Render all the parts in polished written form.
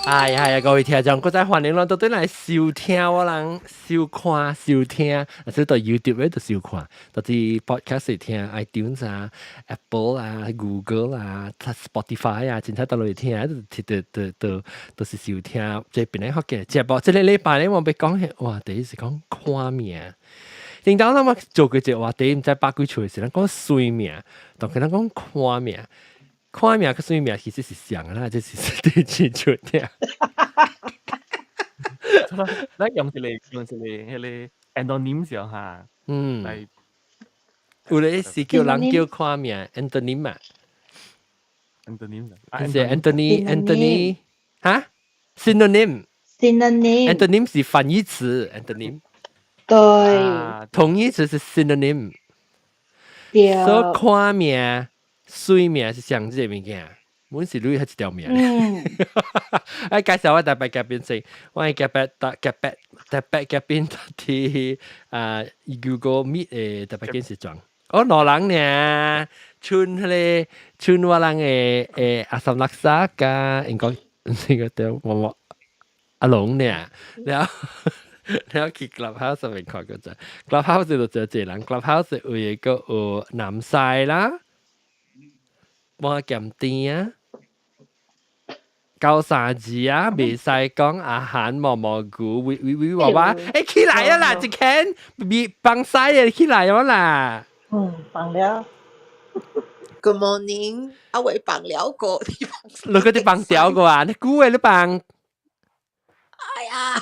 係係啊，各位聽眾，閣再歡迎咱倒轉來收聽我人收看收聽，啊，這到 YouTube 咧就收看，就是 podcast 聽 iTunes 啊、Apple 啊、Google 啊、Spotify 啊，凊彩倒落去聽，就就就都是收聽。這邊咧學嘅節目，這個禮拜咧我欲講嘅話題是講看命。頂當咱我做過一個話題，毋知百幾歲時，咱講算命，當佢咱講看命。看命佮算命其實是像啦，這是對清楚聽。咱用一個彼個 antonym 上哈，來有咧是叫人叫看命，antonym 啊，antonym 是 Anthony Anthony 哈，synonym synonym antonym 是反義詞，antonym 對，同義詞是 synonym。對。所以看命、算命是相這個物件，阮是你彼一條命。哎，介紹我特別嘉賓先，我係特別特特別特別嘉賓佇啊 Google Meet 的特別電視裝。哦，兩人呢，剩彼個剩我人的的阿三垃圾佮英國那個叫我我阿龍呢，然後然後去 Clubhouse 上面看過者，Clubhouse 就這濟人，Clubhouse 有一個有南西啦，半鹹甜啊，九三字啊，袂使講阿韓毛毛菇，威威威娃娃，欸起來啊啦，一間咪放西的起來啊啦。嗯，放了。 Good morning，阿偉放了過，你嗰啲放掉過啊？你估嘅你放？哎呀，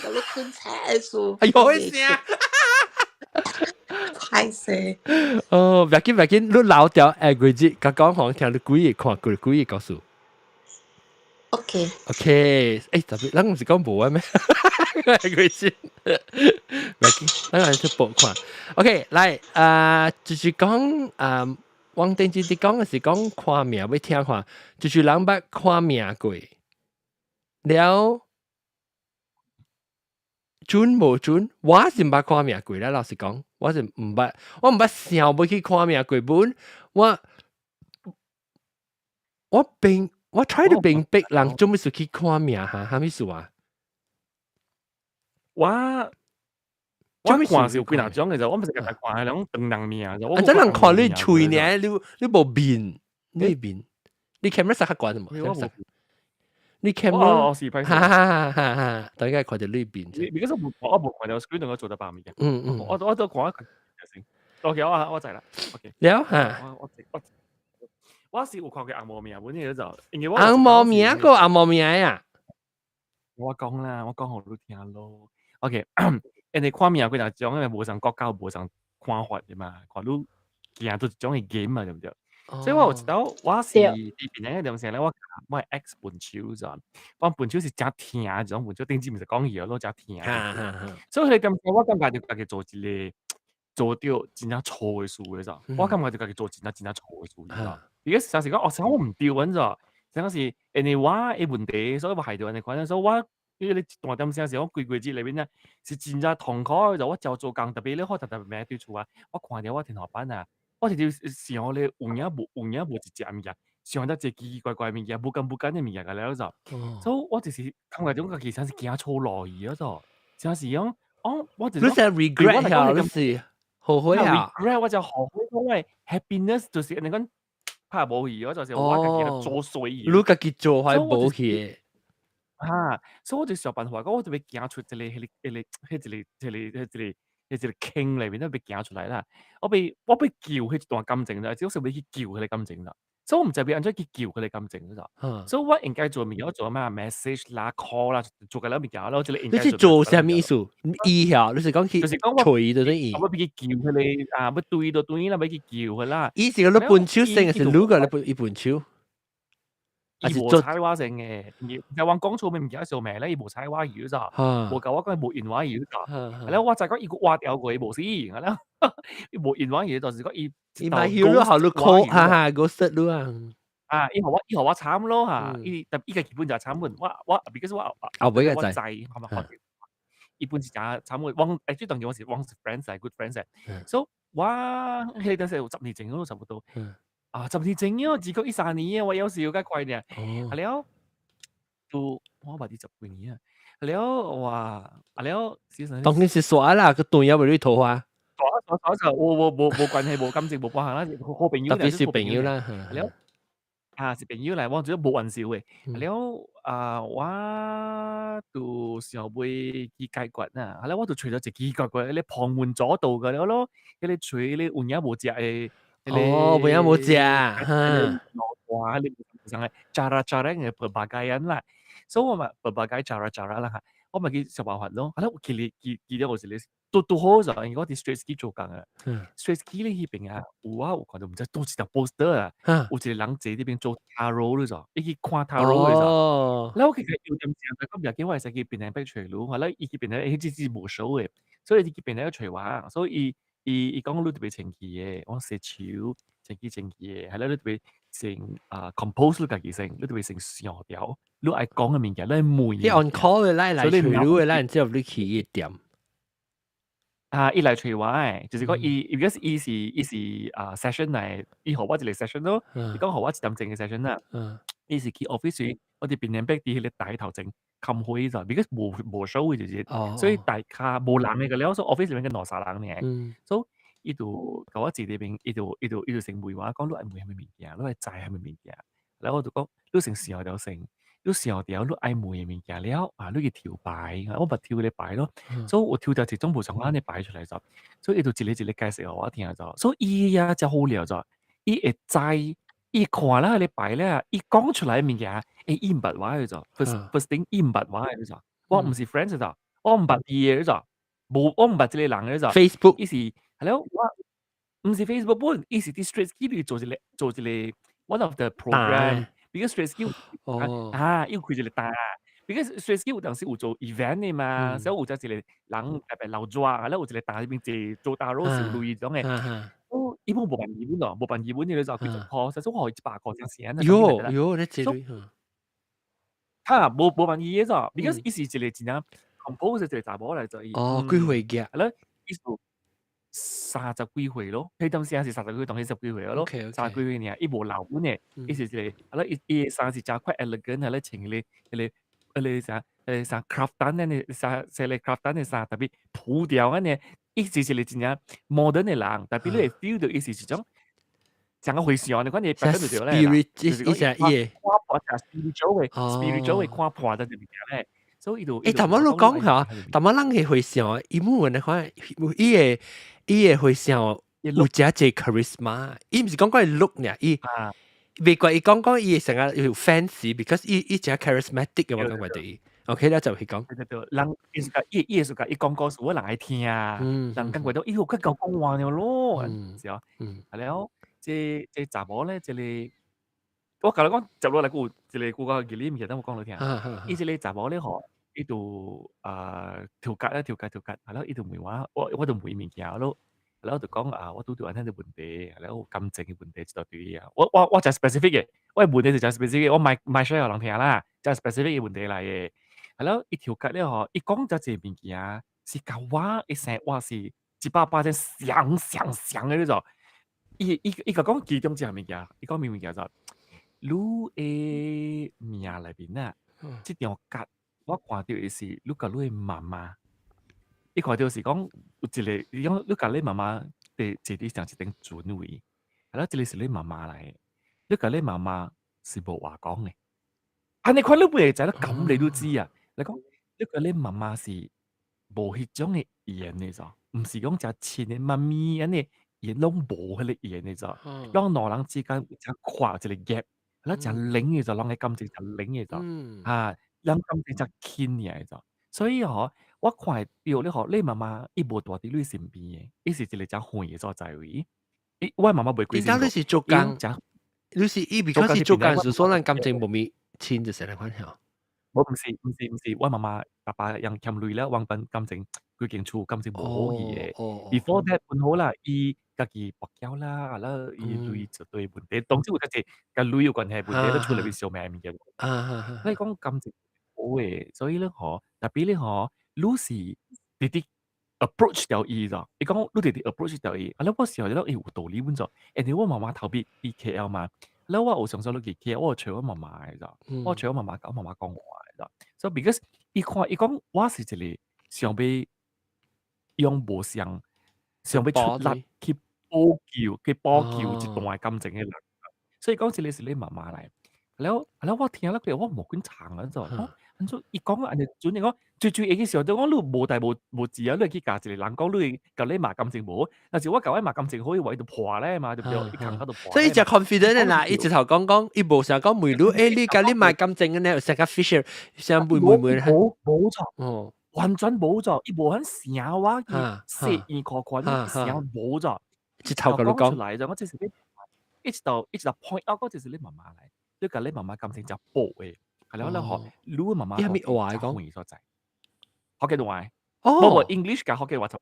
我都困車數。哎呦，聲！歹勢。哦，袂緊袂緊，你留掉下個節，佮講予聽，你幾個看過，幾個告訴。 OK。 OK，欸，特別，咱毋是講無啊咩？下個節，袂緊，咱來去報看。OK，來，啊，就是講啊，王定之佇講的是講看命，欲聽看，就是人捌看命過，了準無準？我是毋捌看命過啦，老實講，我是毋捌，我毋捌想欲去看命過本，我我並我 try to 明白人做咩事去看命哈，啥物事啊？我我看是有幾若種嘅，就我毋是共看彼種長人命。啊，這人看你喙爾，你你無面，你面，你 camera 實較懸無？你 camera 哦，是歹勢。哈哈哈哈，大家看著你面。你你嗰時我無看到 screen 我做得百物嘅。我我都看一看先。OK，我我知啦。OK。了哈。我我我我是有看過紅毛命，本呢就因為我紅毛命個紅毛命啊！我講啦，我講予你聽咯。OK，因為看命幾若種，因為無仝國家無仝看法的嘛，看你行做一種的 game 嘛，對毋對？所以我有一道我是佇邊個點先咧，我我 ex 分手咋，我分手是誠疼這種分手，頂次毋是講伊咯，誠疼。所以彼個點我感覺就家己做一個做著真正錯的事的咋，我感覺就家己做真正真正錯的事，你知影？伊個實是講哦，啥我毋對阮咋，啥是因為我的問題，所以我害著按呢款，所以我因為一段點聲是我規規日內面啊，是真正痛苦的，就我照做工，特別咧我特特別對厝啊，我看著我天花板啊，我直直想咧有影無有影無一隻物件，想得一個奇奇怪怪的物件，無共無共的物件個了就，所以我就是感覺種家己真是行錯路去了就，真是講，哦，我就是你是 regret 啊，你是後悔啊？regret 我就後悔，我的 happiness 就是按呢講拍無去，我就是我家己做衰去。你家己做還無去？啊，所以我就想辦法講，我就欲行出這個、彼個、彼個、彼一個、彼個、彼一個、彼一個坑內面，都欲行出來啦。我欲我欲救彼一段感情啦，只是欲去救彼個感情啦。所以我毋知欲按怎去救彼個感情啦。所以我應該做物件，我做咩 message 啦、call 啦，做個了物件咯。這個應該你是做啥物意思？伊遐，你是講去就是講我揣就是伊？我欲去救彼個啊，欲對就對啦，欲去救佢啦。伊是個你分手先，還是你個你分伊分手？伊無睬我先嘅，伊就我講錯物件相罵咧，伊無睬我去咋，無共我講無應我去咋。然後我知講伊閣活掉過，伊無死，然後伊無應我去，就是講伊伊嘛曉咯，予你 call，哈哈，ghost 你啊。啊！伊予我伊予我慘咯嚇，伊特伊家基本就慘本，我我 because 我後尾個我知，係咪？伊本是誠慘本，我最重要我是我是 friends 嚟，good friends 嚟，所以我彼個陣時有10年前咯，差不多。啊，10年前哦，二零一三年啊，我有時有較快爾。啊了，就我捌伊十幾年啊。了哇，啊了，事實當然是煞啦，個斷也袂你桃花。煞煞煞就無無無無關係，無感情，無半項啦，好朋友。特別是朋友啦。了啊，是朋友來，我覺得無玩笑的。了啊，我就想欲去解決啦。後來我就揣著一個奇怪怪，彼個旁門左道個了咯，彼個揣彼個有影無食的，哦，有影無食，哈。哇，彼個啥個 cara-cara 的 pelbagaian 啦，所以我嘛 pelbagai cara-cara 啦哈，我嘛去想辦法咯。後來我記得記記得有一個拄拄好就因為我佇 Straits Quay 做工啊，Straits Quay 咧彼邊啊，有啊有看到毋知佗一張 poster 啊，有一個人坐佇邊做 tarot 咧就，伊去看 tarot 咧就。了我去共伊有點正，講袂要緊，我會使去檳城北揣你，後來伊去檳城，彼這是無熟的，所以伊去檳城揣我，所以伊伊伊講你特別清氣的，我洗手清氣清氣的，後來你特別先啊 compose 你家己先，你特別先想著，你愛講的物件，你愛問。伊 on call 的來來揣你的，咱之後你去伊店。啊，伊來揣我的，就是講伊，because 伊是伊是啊 session 來，伊予我一個 session 咯，伊講予我一點鐘的 session 啦。伊是去 office，我佇檳城北佇彼個台頭前開會咋，because 無無數位就是，所以大家無人的個了，所以 office 裡面個兩三人爾。所以伊就共我坐佇邊，伊就伊就伊就先問我講，你愛問啥物物件，你愛知啥物物件？然後我就講，你先想著先，你想著你愛問的物件了，啊，你去抽牌，我捌抽彼個牌咯，所以我抽著一種無相仝的牌出來就，所以伊就一個一個解釋予我聽就，所以伊也誠好料就，伊會知，伊看了彼個牌了，伊講出來的物件，欸，伊毋捌我的就，first thing 伊毋捌我的就，我毋是 friends 就，我毋捌伊的就，無我毋捌這個人的就 Facebook 伊是係了，我毋是 Facebook 本，伊是佇 Straits Quay 裡做一個做一個 one of the program，because Straits Quay 啊，伊有開一個單，because Straits Quay 有當時有做 event 的嘛，所以有遮一個人特別老熱，啊，了有一個單彼邊坐做 tarot 收鐳種的。哦，伊本無辦日本咯，無辦日本的就幾十箍，實際我予伊100箍才成。喲喲，你這鐳。哈，無無辦伊的咋，because 伊是一個真正 compose 的一個查某來做伊。哦，幾歲嘅？係咯，伊是30幾歲咯，彼當時也是三十幾歲，當時十幾歲咯，三十幾歲爾，伊無老本的，伊是一個，啊咯，伊伊的衫是誠快 elegant，係咧穿彼個彼個彼個啥，彼個啥 craft 按呢，啥啥個 craft 的衫，特別鋪調按呢，伊是一個真正 modern 的人，特別你會 feel 到伊是一種像個回想，你看你白就對咧，就是講伊看破就 spiritual 的，spiritual 的看破就物件咧，所以伊就欸，頭仔你講嚇，頭仔人嘅回想，伊每人看，伊個伊個回想有誠濟 charisma，伊毋是講講伊 look 爾，伊袂怪伊講講伊成日有 fancy，because 伊伊誠 charismatic 嘅，我感覺對伊。OK 咧就去講。對對對，人伊是甲伊伊是甲伊講故事，我人愛聽，人感覺到伊有較𠢕講話了咯，是啊。係了，這這查某咧，這個我共你講，接落來閣有一個較熱烈物件，等我講予你聽。伊這個查某咧吼，伊就啊調節咧，調節調節，係了，伊就問我，我我就問伊物件咯，然後就講啊，我拄著按呢個問題，然後感情的問題一大堆啊。我我我誠 specific 的，我的問題是誠 specific 的，我莫莫 share 予人聽啦，誠 specific 的問題來的。係了，伊調節了吼，伊講遮濟物件，是共我的生活是100%相相相的那種。伊伊伊共講其中一項物件，伊講啥物件就，你的命內面啊，這張卡我看著的是你共你的媽媽，伊看著是講有一個，伊講你共你媽媽佇坐佇上一頂船位，係了，這個是你媽媽來的，你共你媽媽是無話講的。按呢款你會知影，咁你都知啊。你講你共你媽媽是無彼種的緣的咋，毋是講誠親的媽咪按呢，伊攏無彼個緣的咋。攏兩人之間有誠闊一個 gap，了誠冷的咋，人的感情誠冷的咋，啊，人感情誠輕爾的咋。所以吼，我看會著你吼，你媽媽伊無蹛佇你身邊的，伊是一個誠遠的所在位。伊我媽媽袂過身。你是做工，你是伊 because 是做工時，所以咱感情無咪親就成個款吼。無，毋是毋是毋是，我媽媽爸爸用欠鐳了，原本感情規間厝感情無好去的。Before that 本好啦，伊家己跋筊啦，啊了伊鐳一堆問題，當時有較濟共鐳有關係問題，咧厝內面相罵的物件。你講感情好的，所以咧吼，特別咧吼，你是直直 approach 著伊咋，伊講你直直 approach 著伊，啊了我想著伊有道理阮做，因為我媽媽頭尾佇 KL 嘛，了我有上次落去 KL，我有揣我媽媽的咋，我揣我媽媽共我媽媽講話的。So because 伊看伊講我是一個想欲用無相想欲出力去補救去補救一段感情的人，所以講這个是你媽媽來。了了我聽了過後我無管藏啊，怎講？按怎伊講按呢準你講，最最會去想著講你無代無無誌啊，你會去共一個人講你共你媽感情無好，若是我共我媽感情好，伊話伊就破咧嘛，對不對？伊空口就破。所以就 confident 的啦，伊直頭講講，伊無想講問你，欸，你共你媽感情的呢，成個 fisher，想問問問。無無錯，完全無錯，伊無肯聲我，伊細圓箍寬，聲無錯，直頭共你講出來就我這是你，一直到一直到 point out 講這是你媽媽來，你共你媽媽感情誠薄的。係了了嗬，你媽媽伊係咩話講？所在，福建話。哦，無無 English 共福建話雜雜。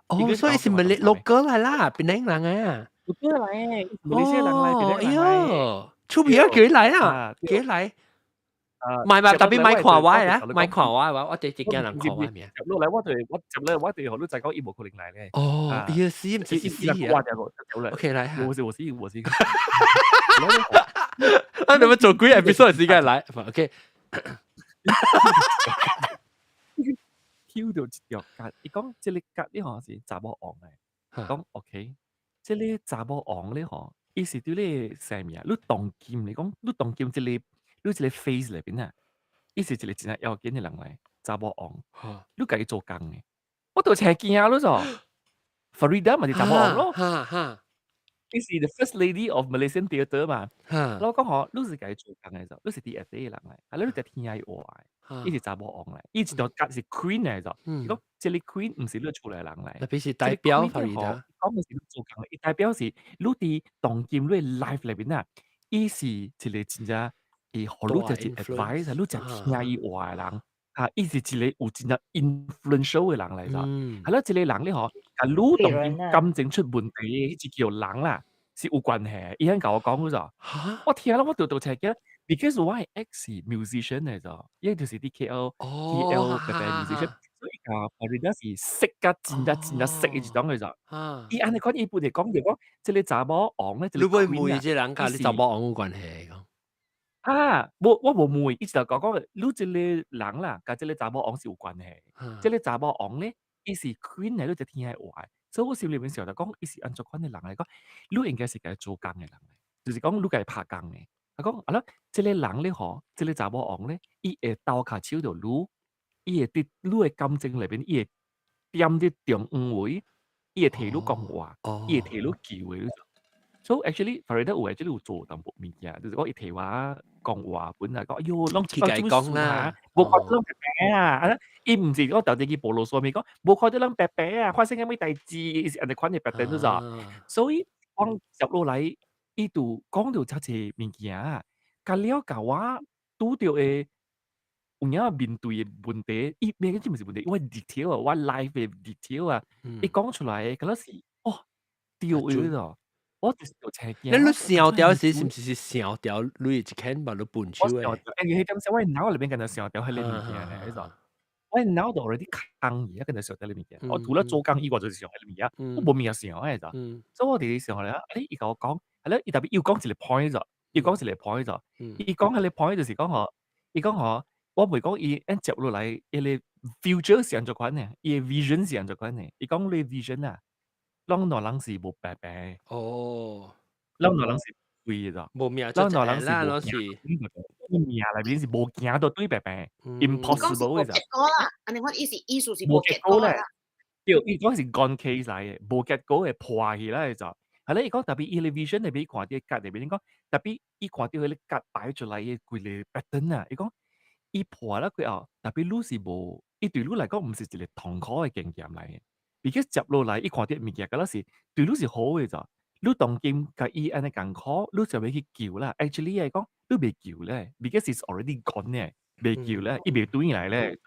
哦，所以是咪 local 來啦？檳城人啊？ local 來，馬來西亞人來，檳城人來。出邊啊，叫伊來啊，叫伊來。唔係唔係，特別莫看我啊，莫看我話，我第一驚人看我名。接落來我對我接落來我對予你知講伊無可能來咧。哦，伊死毋是死啊。OK 來，我是我是我是。啊，你們做幾 episode 時間來？OK。挑到一條格，伊講這个格你吼是查某王來，講 OK，這个查某王咧吼，伊是對你啥物啊？你當今來講，你當今這个你這个 phase 內邊啊，伊是一個真正要緊的人來，查某王，你共伊做工的，我都真驚你做。Farida 嘛是查某王咯，伊是 the first lady of Malaysian theatre 嘛，我講吼，你是共伊做工的時候，你是佇下底的人來，啊，你就聽伊話。伊是查某王來，伊一條格是 queen 來咗。伊講這个 queen 毋是你厝內人來，特別是代表 Farida。講的是你做工的，伊代表是你佇當今你 life 內面啊，伊是一個真正會予你一個 advice，你誠聽伊話的人，啊，伊是一個有真正 influential 的人來咗。係咯，這个人咧吼，共你當今感情出問題的彼一叫人啦，是有關係。伊肯共我講咗，我聽了我就就驚，because 我的 ex 是 musician 來咗，伊就是佇 KL KL 特別 musician，所以共 Farida 是識甲真正真正識的一種來咗。伊按呢款，伊本來講就講，這个查某王咧，你會問這人共你查某王有關係講？啊，無我無問，伊就講講，你這個人啦，共這个查某王是有關係。這个查某王咧，伊是 queen 來，你就聽伊話。所以我心裡面想就講，伊是按怎款的人來講，你應該是共伊做工的人來，就是講你共伊拍工的。伊講啊，這个人咧吼，這个查某王咧，伊會鬥跤手著你，伊會佇你的感情內面，伊會踮佇中央位，伊會替你講話，伊會替你救的。So actually Farida 有 actually 有做淡薄物件，就是講伊替我講話，本來講，哎喲，攏去共伊講啦，無看著攏白白啊，啊，伊毋是講特地去暴露說明講，無看著攏白白啊，發生啥物代誌，伊是按呢款的白燈咗。所以講接落來，伊就講著遮濟物件，甲了共我拄著的有影面對的問題，伊咩這毋是問題，因為 detail 啊，我 life 的 detail 啊，伊講出來的，敢若是哦，對的咯。我就是有青驚。你想著時是毋是想著你一間把你搬手的？欸，彼點時我腦內面敢若想著彼个物件咧，彼種。我腦都 already 空去，敢若想著彼个物件。我除了做工以外，就是想彼个物件，我無物件想的咋。所以我佇咧想咧，啊，伊共我講，係咧，伊特別又講一個 point 咗，又講一個 point 咗。伊講彼個 point 就是講吼，伊講吼，我袂講伊按接落來，伊个 future 是按怎款的，伊的 vision 是按怎款的。伊講你 vision 啊，攏兩人是無白白。攏兩人是對的，無命攏兩人是無是命內面是無行到對白白，impossible 的。結果啦，按呢款意思意思是無結果咧。對，伊講是 gone case 來的，無結果會破去來就。係咧，伊講特別伊個 vision 內面看著格內面，伊講特別伊看著彼個格擺出來的規个 pattern 啊，伊講伊破了過後，特別你是無，伊對你來講毋是一個痛苦的經驗來的。because 接落來，伊看著物件，敢若是對你是好的咋？你當今共伊按呢艱苦，你就欲去救啦。Actually 來講，你袂救咧，because it's already gone 咧，袂救咧，伊袂轉來咧。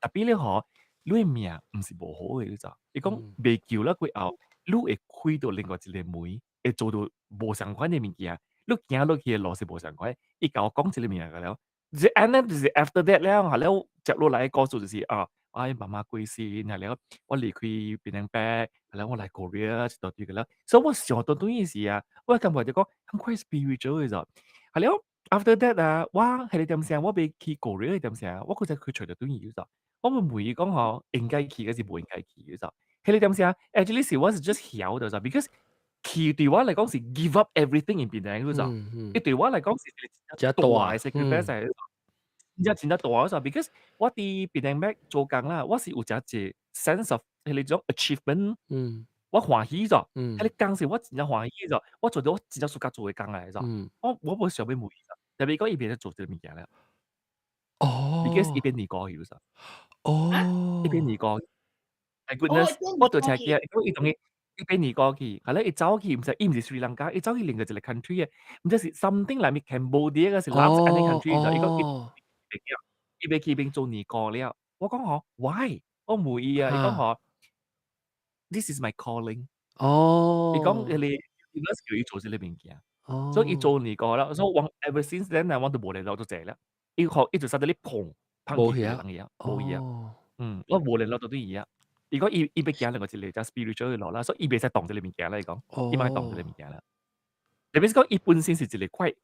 特別咧吼，你的命毋是無好的，你知？伊講袂救了過後，你會開著另外一个門，會做著無相款的物件。你行落去的路是無相款。伊共我講這个物件了，就是 and then 就是 after that 了，後了接落來的故事就是啊，我媽媽過身，後了我離開檳城北，後來我來 Korea 一大堆個了。所以我想到轉時啊，我感覺就講很快 spiritual 的咋。後了 After that 啊，我係你點聲，我欲去 Korea 點聲，我嗰陣去除咗對伊就，我會問伊講吼，應該去還是無應該去就。係你點聲？Actually 是我是 just 曉的就，because 去對我嚟講是 give up everything in 檳城就，伊對我嚟講是一個真大嘅 sacrifice 嚟。真正真正大就，because 我佇檳城 back 做工啦，我是有誠濟 sense of 彼種 achievement，我歡喜咗，彼個工是我真正歡喜咗，我做到我真正 suka 做嘅工來咗，我無想欲問伊，特別講伊變做這個物件了。Because 伊變尼姑去咗。伊變尼姑。My goodness，我就聽見，伊同伊伊變尼姑去，後來伊走去，毋是伊毋是 Sri Lanka，伊走去另外一個 country 嘅，毋知是 something like Cambodia 抑是哪一個 country 就伊講伊伊欲去彼邊做尼姑了。我講吼，why？我問伊啊，伊講吼，This is my calling。伊講彼個 universe 叫伊做這個物件，所以伊做尼姑了。所以我 ever since then 我都無聯絡就濟了。伊予伊就 suddenly 砰，砰去人去啊，無去啊。我無聯絡到對伊啊。伊講伊伊欲行另外一個叫 spiritual 的路啦，所以伊袂使動這個物件啦。伊講，伊莫動這個物件啦。特別是講伊本身是一個 quite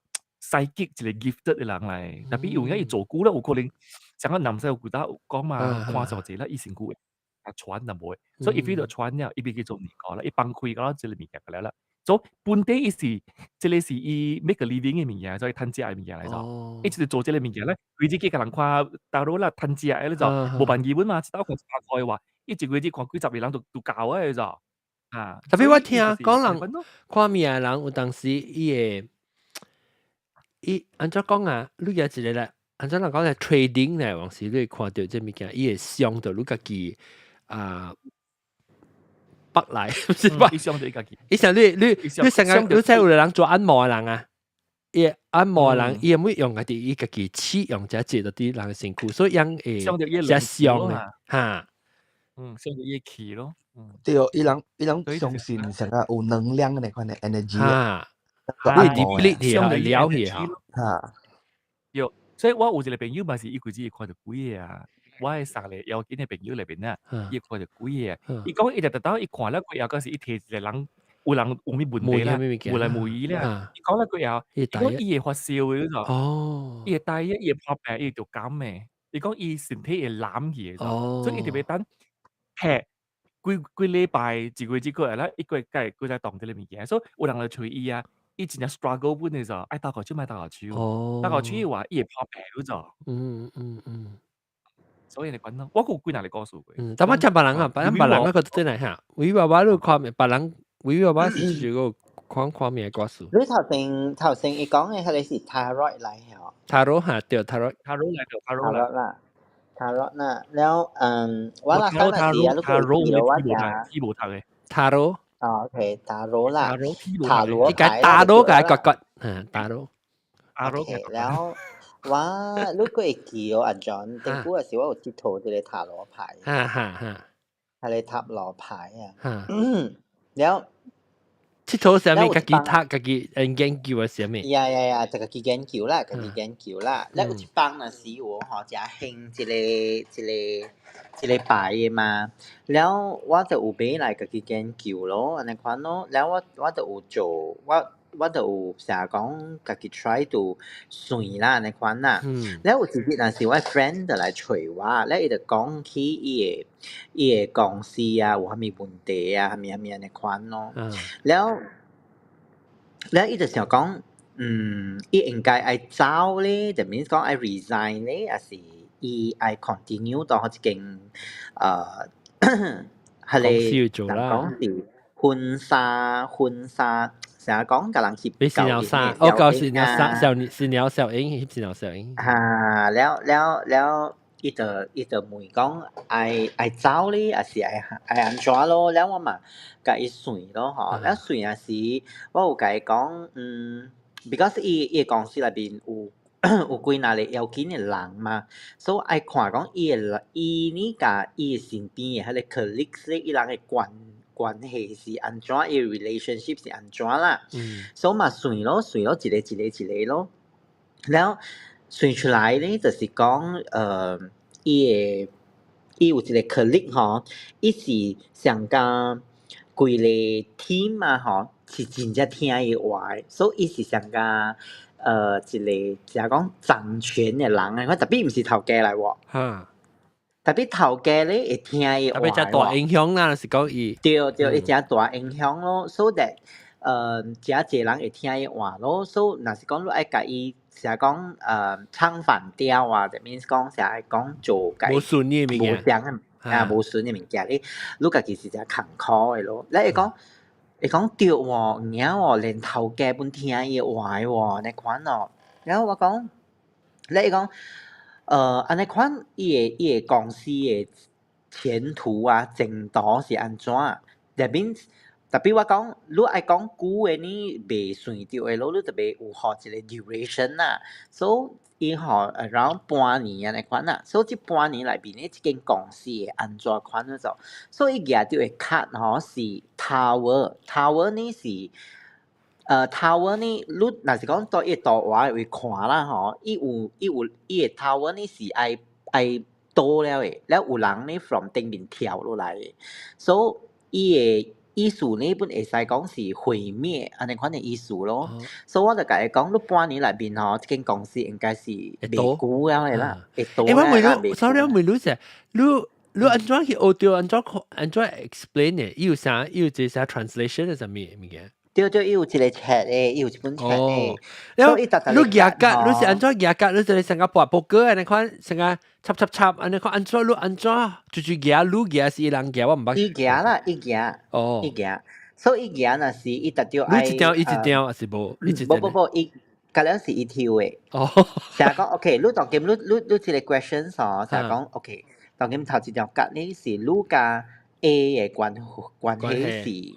psychic 一個 gifted 的人來，特別有影伊做久了，有可能像個南西有古早有講嘛，看上濟啦，伊身軀會啊傳就無，所以伊 feel 到傳了，伊欲去做尼姑啦，伊放開咗這個物件了啦。所以本底伊是這個是伊 make a living 的物件，所以趁食的物件來做。伊就是做這個物件咧，規日去共人看塔羅啦，趁食的咧就無辦基本嘛，一斗看100塊話，伊一個月看幾十個人都都夠的就。啊，特別我聽講人看命的人有當時伊會伊按怎講啊？你舉一個咧，按怎人講咧 trading 咧，往時你會看著這物件，伊會傷著你家己啊。北來，是吧？伊傷著伊家己。伊想你你你成日你知有個人做按摩的人啊，伊按摩的人伊會用家己伊家己氣用這借到佇人的身軀，所以人會較傷的哈。傷著伊的氣咯。對哦，伊人伊人相信成個有能量的那款的 energy。哈，你 deplete 去啊，了去啊。哈。對，所以我有一個朋友嘛是伊規日會看著鬼的啊。我的三個要緊的朋友內面啊，伊會看著鬼的。伊講伊就特到伊看了過後，閣是伊提一個人，有人有啥物問題啦，有來問伊咧。伊講了過後，伊講伊會發燒的，你知無？伊會大熱，伊會破病，伊會著感的。伊講伊身體會藍去的，所以伊特別等劈幾幾禮拜，一月一個月啦，一個月才會閣再動這個物件。所以有人來揣伊啊，伊真正 struggle 本的時候，愛鬥跤手莫鬥跤手，鬥跤手的話，伊會破病，你知無？所以你講咯，我閣有幾若個故事過。但我聽別人啊，別人別人嗰個真係嚇，維爸爸你看命，別人維爸爸是這個看看命故事。你頭先頭先伊講的彼個是 tarot 來吼？ Tarot 哈，對 tarot。 Tarot 來對 tarot 啦，tarot 啦，了嗯，我那陣時啊，你個記得我食 T 無讀的。 Tarot。哦，OK，tarot 啦，塔羅伊個塔羅個割割，嗯，塔羅。 OK，了我你閣會記哦，阿 John，頂久的時我有佚佗這個塔羅牌。哈哈哈。彼個塔羅牌啊。了。佚佗啥物？家己讀，家己研究的啥物？呀呀呀，就家己研究啦，家己研究啦。了有一擺若是有吼，誠興這個這個這個牌的嘛，了我就有買來家己研究咯，按呢款咯。了我我就有做，我我就有成日講家己 try to 算啦，按呢款啦。了有一日若是我 friend 就來揣我，了伊就講起伊的伊的公司啊，有啥物問題啊，啥物啥物按呢款咯。了了伊就想講，伊應該愛走咧，就 means 講愛 resign 咧，抑是伊愛 continue 到彼間彼個人講是婚紗婚紗，成日講共人翕你是鳥紗，哦，舊是鳥紗，小是鳥小英，翕是鳥小英。哈，了了了，伊就伊就問講愛愛走咧，抑是愛愛按怎咯？了我嘛共伊算咯吼，了算也是我有共伊講，because 伊伊的公司內面有有幾若個要緊的人嘛，所以愛看講伊的伊呢共伊的身邊的彼個 colleagues 咧，伊人的關關係是按怎，伊的 relationship 是按怎啦。所以嘛算咯，算咯，一個一個一個咯，了算出來咧，就是講，伊的伊有一個 colleague 吼，伊是上甲規個 team 啊吼，是真正聽伊話的，所以伊是上甲一個就講掌權嘅人啊，特別毋是頭家來喎。特別頭家咧會聽伊話。特別真大影響啦，是講伊。對對，伊誠大影響咯，so that 誠濟人會聽伊話咯，so 若是講你愛共伊，成講唱反調啊，that means 講成日講做共無順嘅物件，無相嘅啊，無順嘅物件，你家己是誠艱苦嘅咯。你會講會講對喎，有影喎，連頭家本聽伊話喎，按呢款咯。然後我講，你會講，按呢款伊个公司嘅前途啊，前途是按怎？That means 特別我講，你愛講久嘅呢，袂算著嘅咯，你特別有予一個 duration 啦。So 伊予 around 半年按呢款啦。所以這半年內面呢，這間公司會按怎款嗰種？所以伊舉著嘅卡吼是 tower，tower 呢是tower 呢，你若是講對伊圖畫會看啦吼，伊有伊個 tower 呢是愛倒了嘅，了有人呢 from 頂面跳落來嘅，所以伊個意思呢本會使講是毀滅按呢款嘅意思咯。所以我就共伊講，你半年內面吼，這間公司應該是袂久了嘅啦，會倒欸，我問你，sorry，我問你者，你按怎去學著按怎 explain 嘅？伊有啥？伊有這啥 translation 係啥物物件？對對，伊有一個冊嘅，伊有一本冊嘅。了，你舉格，你是按怎舉格？你就是成個跋報告按呢款，成個插插插按呢款，按怎你按怎？就是舉，你舉是伊人舉，我毋捌。伊舉啦，伊舉。伊舉，所以伊舉若是伊特著愛。你一張伊一張還是無？無無無，伊隔了是伊抽嘅。成日講 OK，你當今你這個 question 吼，成日講 OK，當今頭一張格呢是你佮 A 嘅關係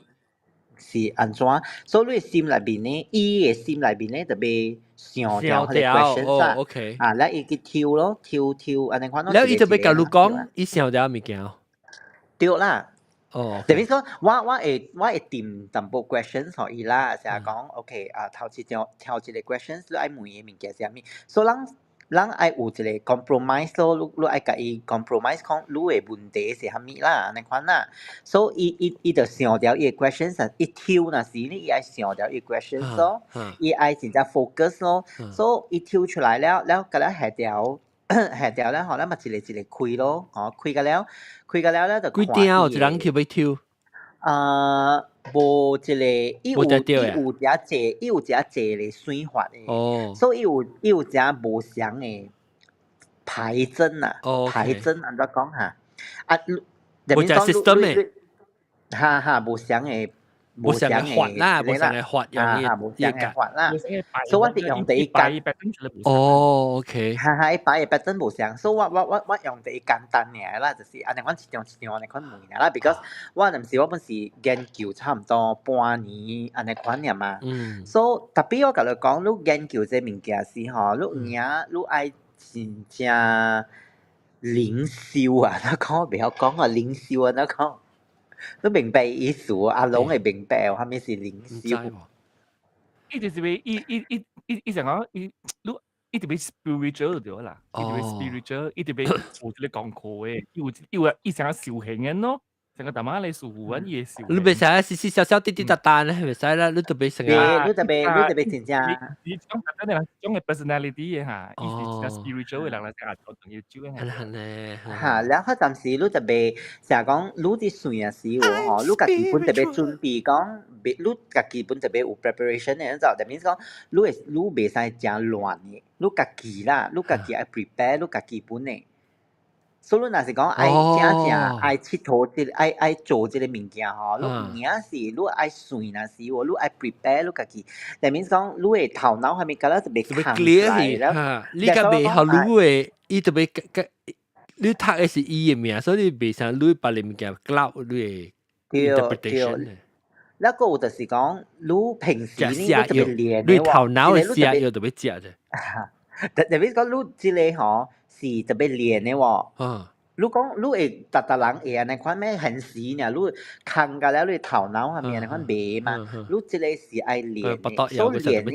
是按怎？所以你心內面呢，伊嘅心內面呢，就欲想著彼個 question 啊。啊，了伊去抽咯，抽抽按呢款咯。了伊就欲共你講，伊想著物件。對啦。哦。等於講，我會定淡薄 questions 予伊啦，成日講 OK 啊，頭一個 questions 你愛問嘅物件是啥物？所以咱愛有一個 compromise 咯，你愛共伊 compromise 講你嘅問題是啥物啦，按呢款啦。所以伊就想著伊個 questions，伊抽若是呢，伊愛想著伊 questions 咯，伊愛真正 focus 咯。所以伊抽出來了，了共了下條了吼，咱嘛一個一個開咯，吼，開甲了咧就幾張有一人去欲抽？啊，無一個，伊有誠濟個選法的，所以伊有誠無相的牌陣啊，牌陣按怎講哈？啊，無隻 system 的，哈哈，無相的，無相的法啦，無相的法用無相的法啦，所以我是用第一簡，哦，OK，哈哈，伊擺的 pattern 無相，所以我用第一簡單爾啦，就是按呢款一張一張按呢款問啦，because 我毋是我本是研究差毋多半年按呢款爾嘛，所以特別我共你講，你研究這物件時吼，你有影你愛真正靈修啊，你講我袂曉講啊，靈修啊，你講。你明白意思？阿龍會明白啥物是靈修？伊就是欲伊伊伊伊伊想講伊你伊特別 spiritual 對啦，伊特別 spiritual，伊特別做這個功課的，伊有伊想修行的咯，成個大媽來師傅，阮伊會修。你袂使細細小小滴滴答答咧，袂使啦，你特別成個。你特別真正。你講真的，種嘅 personality 的哈，伊是真 spiritual 的人來講，做重要少的。係咧。哈，了彼陣時你特別成日講，你佇算的時候吼，你家己本特別準備講，你家己本特別有 preparation 的，就等於講，你袂使誠亂的，你家己啦，你家己愛 prepare，你家己本的。所以你若是講愛誠正愛𨑨迌這個愛做這個物件吼，你有影是你愛算若是喎，你愛 prepare 你家己，等於講你的頭腦啥物敢若特別空出來了。你較袂好你的，伊特別個你讀的是伊的名，所以你袂使你別個物件 cloud 你的 interpretation。那個有就是講，你平時你特別練你頭腦的寫藥特別食啫。特別講你這個吼是特別練的喎。你講你會逐逐人會按呢款咩現實爾，你空甲了你頭腦啥物按呢款袂嘛？你這個是愛練的，所以練呢。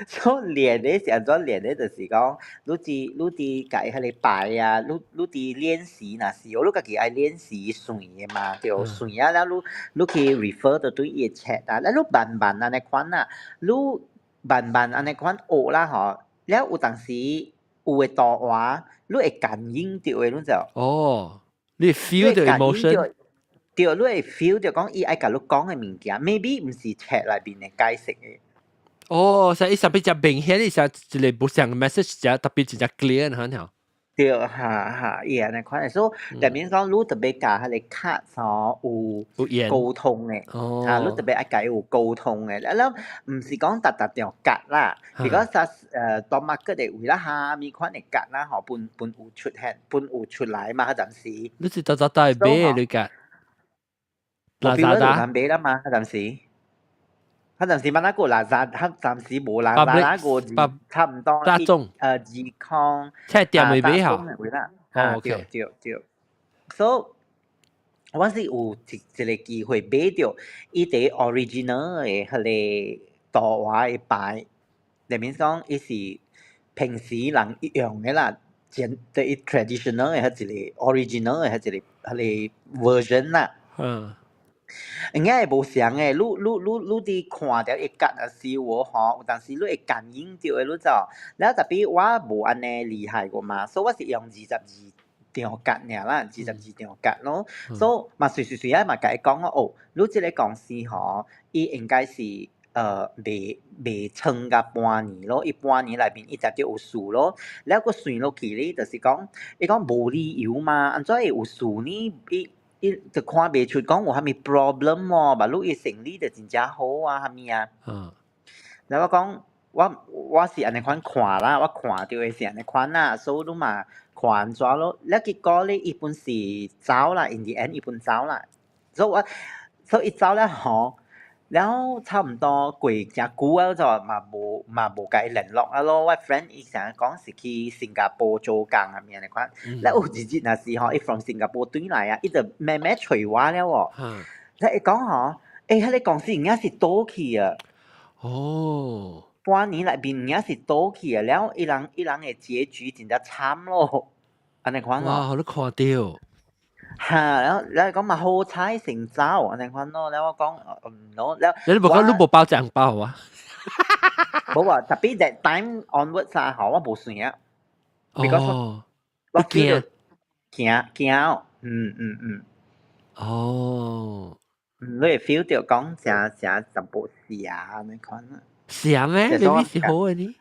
所以練的是按怎練的？就是講，你佇共伊彼个牌啊，你佇練習若是，你家己愛練習算的嘛，對，算啊了，你去 refer 著對伊的冊啊，了你慢慢按呢款啊，你慢慢按呢款學啦吼，了有當時有的圖畫，你會感應著的，你就哦，你 feel the emotion。對，你會 feel 著講伊愛共你講的物件，maybe 毋是冊內面的解釋的。哦，所以伊特別真明顯，伊是一個無相 message，真特別真正 clear 很好。對，哈哈，伊按呢款，所以入面講你特別共彼个卡吼有溝通的，哈，你特別愛共伊有溝通的，了了毋是講逐逐張卡啦，如果說當 market 的位啦，蝦米款的卡啦，吼，本本有出現，本有出來嘛，彼陣時。你是逐逐帶買你卡？拉扎達買啦嘛，彼陣時。彼陣時嘛，那個拉扎，彼暫時無拉扎那個差唔多大眾2空，菜店會買吼。哦，對對對，所以我是有一個機會買著伊佇 original 的彼个圖畫的牌，裡面講伊是平時人用的啦，前佇 traditional 的彼一個 original 的彼一個彼个 version 啦。應該會無相的，你佇看著伊割的時有吼，有當時你會感應著的，你知無？了 tapi 我無按呢厲害過嘛，所以我是用22張卡爾啦，22張卡咯。所以嘛隨隨隨啊嘛共伊講咯，哦，你這个公司吼，伊應該是未撐甲半年咯，伊半年內面伊絕對有事咯。了閣算落去咧，就是講，伊講無理由嘛，按怎會有事呢？伊伊就看袂出講有啥物 problem 喎，嘛你伊生理就真正好啊，啥物啊？了我講，我是按呢款看啦，我看著的是按呢款啦，所以你嘛看按怎咯。了結果咧，伊本是走啦，in the end 伊本走啦。所以我所以伊走了吼，了差毋多過誠久啊，就嘛無共伊聯絡啊咯。我 friend 伊成日講是去新加坡做工啊物按呢款。了有一日若是吼，伊 from 新加坡轉來啊，伊就慢慢揣我了喎。了伊講吼，欸，彼个公司有影是倒去啊。半年內面有影是倒去啊，了伊人的結局真正慘咯，按呢款咯。哇！你看著。哈，了伊講嘛好彩先走，按呢款咯。了我講，咯，了你無講你無包紅包啊？無啊，tapi that time onwards 啊，吼，我無算啊。哦。我驚。驚驚，嗯嗯嗯。你會 feel 著講誠誠淡薄邪按呢款啊。邪咩？你咪是好的呢？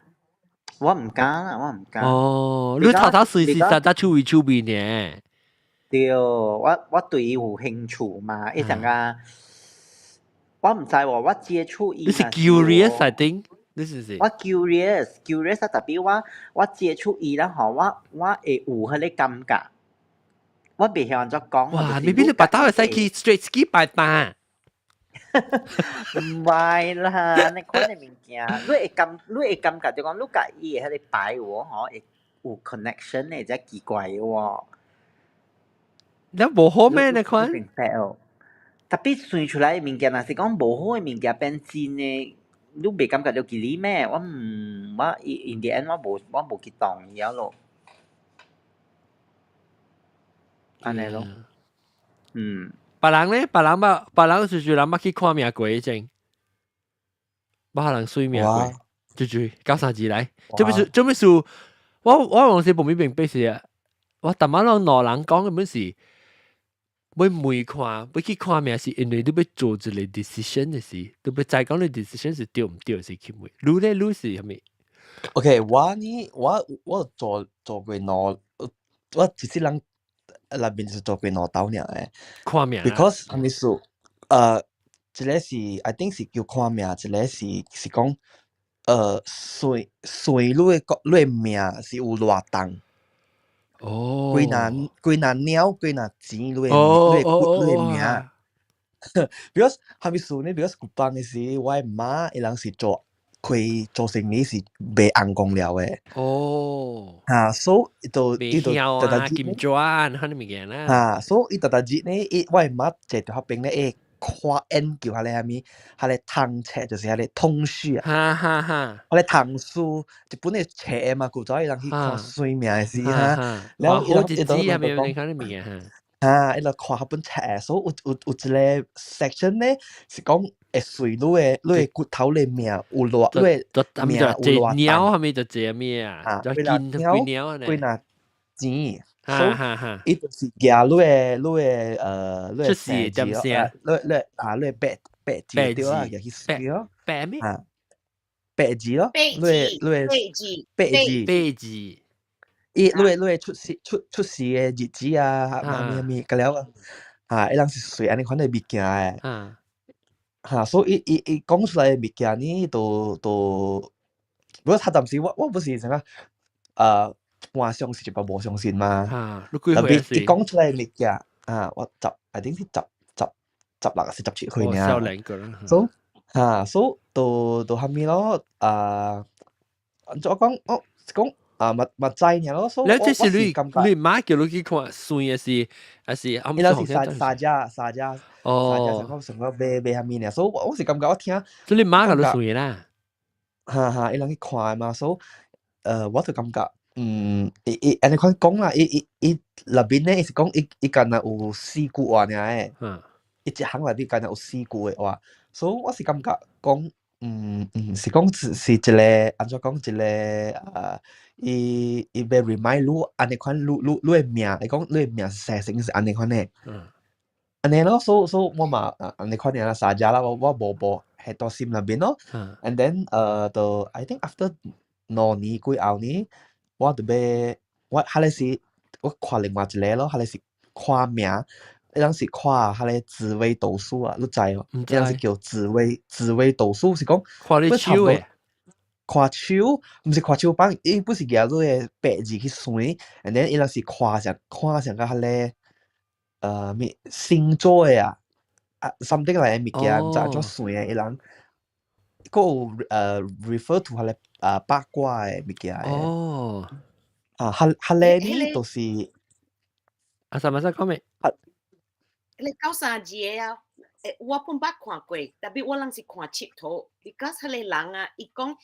我毋敢啦，我毋敢。哦，你頭頭隨時實在手尾手尾呢？對，我對伊有興趣嘛，伊成個，我毋知喎，我接觸伊。你是 curious，I think，你是是？我 curious，curious 啊，tapi 我接觸伊啦吼，我會有彼个感覺，我袂曉按怎講。哇，maybe 你腹肚會使去 straight skip 拜拜。毋會啦，你款的物件，你會感覺就講你共伊的彼个牌有吼，會有 connection 的，才奇怪的喎。你無好咩？你看？明白哦。Tapi 算出來的物件，若是講無好的物件變真的，你袂感覺著吉利咩？我毋，我 in the end 我無去動伊了咯。按呢咯。別人咧，別人捌，別人就是人捌去看命過前，捌人算命過，就就九三字來，做咩事？做咩事？我往時無咪明白是啊，我逐擺攏兩人講的本是，欲問看，欲去看命是因為你欲做一个 decision 的時，你欲知講你 decision 是對毋對是去問。你咧，你是啥物？OK，我呢，我做過兩，我一世人內面是做過兩道爾的。看命，because 啥物事？一个是 I think 是叫看命，一个是講，算算你的命是有偌重。幾若鳥，幾若錢，你的命。Because 啥物事呢？Because 舊放的時，我的媽伊人是做開做生意是賣紅光料的。哈，所以伊就伊就逐逐日金磚，彼物件啦。哈，所以伊逐逐日呢，伊我的媽坐佇彼邊咧，會看研究彼个啥物，彼个通冊就是彼个通書啊。彼个通書，一本的冊嘛，舊早伊人去看算命的時哈，了伊人伊就講。彼物件。啊，伊就看彼本冊，所以有一個 section 咧，是講會隨你的骨頭的命有偌，你的命有偌鳥係咪就這咩啊？啊，幾幾鳥幾若錢，所以伊就是舉你的出世點聲，你啊你的八字對啊，舉去算咯，八咩？啊，八字咯，你的八字，八字，八字。伊你的出世的日子啊，啥物啥物，個了啊，伊人是隨按呢款的物件的，哈，所以伊講出來的物件呢，都，不過他暫時我不是啥個，半相信一半無相信嘛，特別伊講出來的物件，啊，我十，I think 是十六還是17歲爾，少年個啦，所以哈，所以都蝦米咯，啊，按怎講，我講。啊，嘛知爾咯，所以你這是你感覺你媽叫你去看算的是，還是伊那是三家三家上個買啥物爾，所以我是感覺我聽，所以你媽共你算啦，哈哈，伊人去看嘛，所以我就感覺，伊按呢款講啦，伊內面咧，伊是講伊敢若有四句話爾的，伊一行內面敢若有四句的話，所以我是感覺講。是講是一個按怎講一個伊欲 remind 你按呢款你的命，伊講你的命生成是按呢款的。按呢咯，所以我嘛按呢款爾啦，三只啦，我無下到心內面咯。And then 就 I think after 2年過後呢，我就欲我彼個是我看另外一個咯，彼個是看命。伊人是看彼個紫微斗數啊，你知無？伊人是叫紫微斗數，是講看你手的，看手，毋是看手板，伊不是舉你的八字去算，and then 伊人是看上個彼個物星座的啊，啊，something 來的物件，毋知按怎算的，伊人閣有refer to 彼個八卦的物件的。啊，彼個呢，就是啊，啥物事講未？你九三字的啊，我本捌看過，特別我人是看佚佗，because 彼個人啊，伊講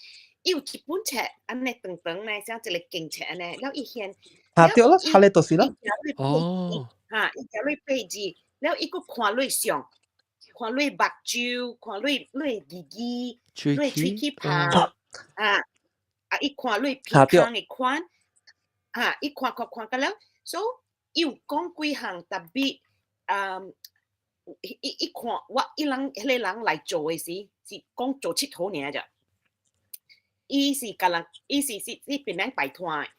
伊有一本冊按呢長長呢，像一個經冊按呢，了伊現，啊對咯，彼個就是咯。哈，伊舉你八字，了伊閣看你相，看你目睭，看你耳耳，你喙齒拍，啊啊，伊看你鼻孔的款，啊，伊看看看甲了，所以伊有講幾項特別。伊看我伊人彼個人來做的時，是講做𨑨迌爾咋。伊是共人，伊是邊人擺攤的，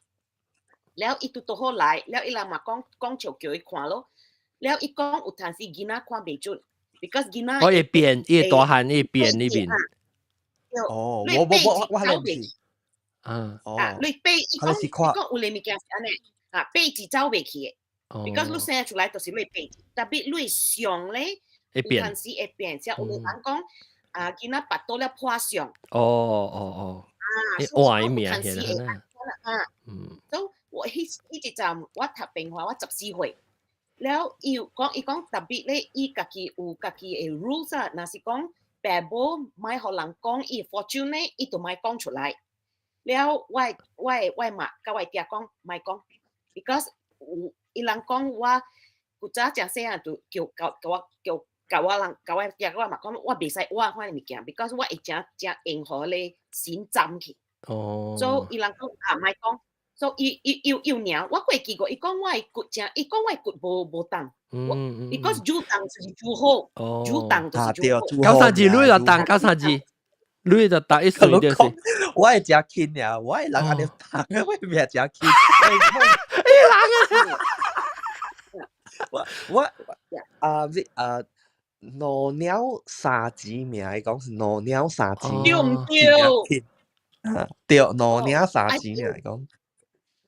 了伊拄拄好來，了伊人嘛講講笑叫伊看咯。了伊講有陣時囡仔看袂準，because 囡仔我會變，伊會大漢，伊會變呢邊。哦，我係唔是。啊。啊，你八伊講伊講有個物件是按呢，啊，八字走袂去的。because 你生出來就是你八字，特別你相咧，有陣時會變，像有個人講啊，囡仔腹肚了破相。啊，換伊名起來啊，所以我彼一陣我讀平華，我14歲，了伊有講伊講特別咧，伊家己有家己的 rules 啊，若是講爸母莫予人講伊 fortune 咧，伊就莫講出來。了我媽佮我爹講莫講，because 有伊人講我古早誠細漢就叫共我叫共我人共我爹我媽講我袂使挖款物件，because 我會誠誠用予彼個神針去。所以伊人講啊，莫講，所以伊伊又又爾，我閣會記過，伊講我的骨誠，伊講我的骨無重，because 愈重就是愈好，愈重就是愈好。九三字你就重，九三字，你就重一歲就是。我會誠輕爾，我的人按呢重，我的命誠輕。伊人啊！我啊，毋是啊，兩鳥三錢命，伊講是兩鳥三錢。對毋對？對，兩鳥三錢命伊講。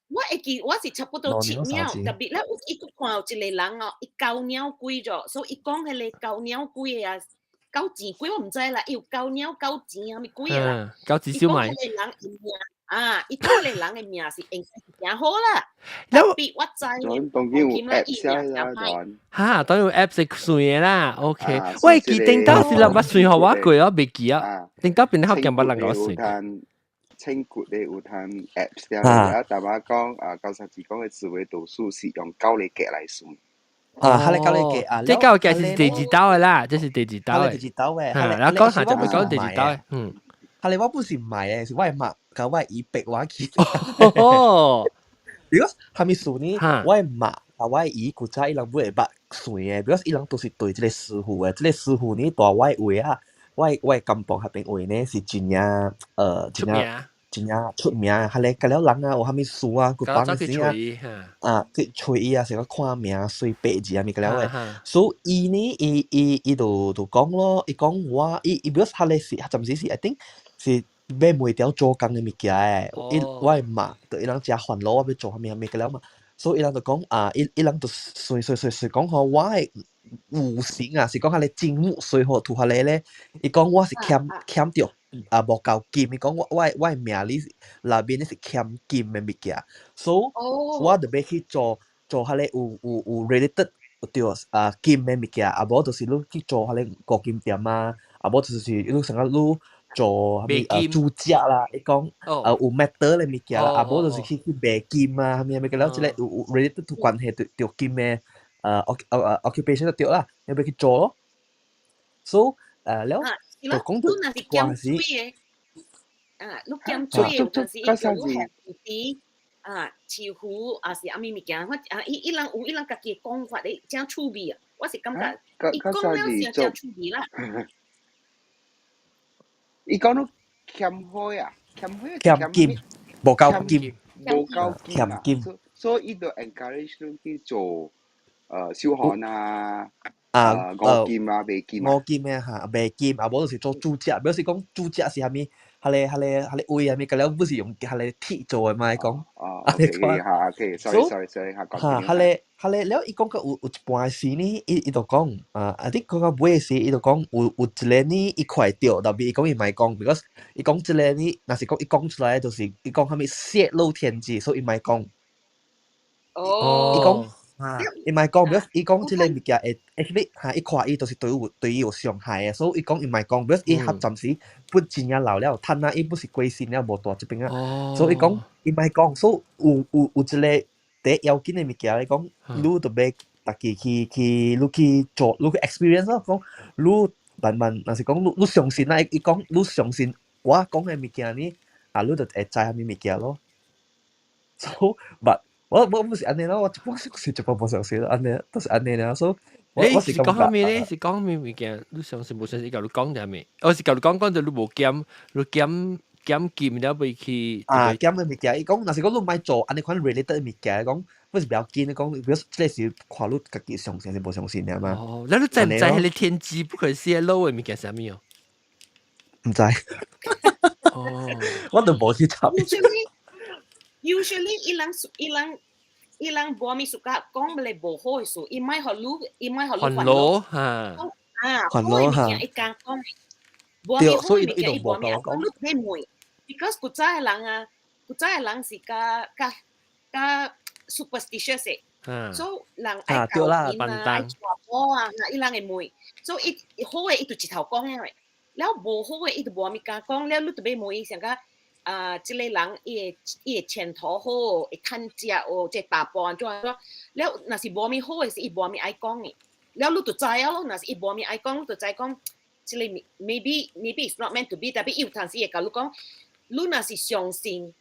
我會記，我是差不多七鳥，特別咧，有伊閣看有一個人哦，伊九鳥幾咗，所以伊講彼個九鳥幾个啊，九錢幾我毋知啦，伊有九鳥九錢啥物幾个啦。九錢燒賣。伊講彼個人的命啊，伊講彼個人的命是應該是誠好啦。特別我知。當然有 app 啦，哈，當然有 app 是算的啦，OK。我會記頂當時人捌算予我過，我袂記啊。頂當邊學鏡捌人共我算。清骨咧有通 apps 了，啊，但我講啊，九三字講的紫微斗數是用九個格來算。啊，哈你教你嘅啊，這個嘅是第二刀嘅啦，這是第二刀嘅。第二刀嘅，然後講下就會講第二刀嘅，嗯。哈你我不是唔係嘅，是我係媽佮我姨逼我去。哦，如果係咪數呢？我係媽佮我姨古早伊人會捌算嘅，because 伊人都是對這個師傅嘅，這個師傅呢蹛我位啊，我甘榜彼邊位呢是真正真正真正出名，哈咧佮了人啊有啥物事啊，佢幫時啊，啊去揣伊啊，是講看命水八字啊物佮了嘅，所以伊呢，伊就講咯，伊講我伊伊 because 哈咧是暫時是 I think 是買袂掉做工嘅物件嘅，伊我的媽就伊人誠煩惱我欲做啥物啥物佮了嘛，所以伊人就講啊，伊人就算算算算講吼，我的五行啊，是講彼个金木水火土彼个咧，伊講我是欠著啊無夠金，伊講我的命裡內面咧是欠金的物件，所以我就欲去做做彼個有 related 著啊金的物件，啊無就是你去做彼個五金店啊，啊無就是你成個你做啥物煮食啦，伊講啊有 metal 的物件啦，啊無就是去賣金啊，啥物啥物，了這個有 related to 關係著金的occupation 就對啦，你欲去做咯。So 了就講到關係。啊，你減水有陣時伊叫你學啲啊，似乎啊是啥物物件，我啊伊人有伊人家己的講法咧，真趣味啊！我是感覺伊講了是真趣味啦。伊講到欠火啊，欠火。欠金，無夠金，無夠金啊，金，所以伊就 encourage 你去做燒焊啊。啊，五金啊，賣金五金的哈，賣金啊，無就是做煮食，表示講煮食是啥物，彼个彼个彼个位啥物，佮了不是用彼个鐵做的嘛？伊講，哦，OK，哈，OK，sorry sorry sorry，哈，彼个彼个了，伊講過有一半時呢，伊就講啊，啊，你講到尾時，伊就講有一個呢，伊看會著，但是伊講伊莫講，because 伊講這個呢，若是講伊講出來，就是伊講啥物泄露天機，所以伊莫講。哦，伊講。啊，伊莫講，because 伊講這個物件會，actually 哈，伊看伊就是對伊有傷害的，所以伊講伊莫講，because 伊較暫時本真正老了，趁啊，伊不是過身了，無蹛這邊啊，所以伊講伊莫講，所以有一個第一要緊的物件，伊講你著欲家己去你去做，你去 experience 咯，講你慢慢，若是講你相信啊，伊講你相信我講的物件呢，啊，你就會知啥物物件咯。So but 我毋是按呢咯，我是一般無相信按呢，都是按呢啦，所以你是講啥物咧？是講啥物物件？你相信無相信？伊共你講啥物？我是共你講講就你無減，你減金了袂去。啊，減的物件，伊講若是講你莫做按呢款 related 的物件，講不是不要緊，你講比如這個是看你家己相信還是無相信爾嘛。哦，那你知毋知彼个天機不可泄露的物件啥物哦？毋知。哦，我都無去查。 Usually 伊人無物 suka 講咧無好的事，伊莫予你，伊莫予你煩惱哈。啊，好的物件伊敢講，無物好的物件伊無物講，你別問，because 古早的人啊，古早的人是較較較 superstitious 的，所以人愛教因啊，愛娶某啊，伊人會問，所以伊好的伊就一頭講了，了無好的伊就無物敢講，了你就欲問伊上較。啊，這個人伊的前途好，會趁食哦，這大波按怎按怎，了若是無物好的是伊無物愛講的，了你就知影咯。若是伊無物愛講，你就知講，這個 maybe it's not meant to be，但係伊有當時會共你講，你若是相信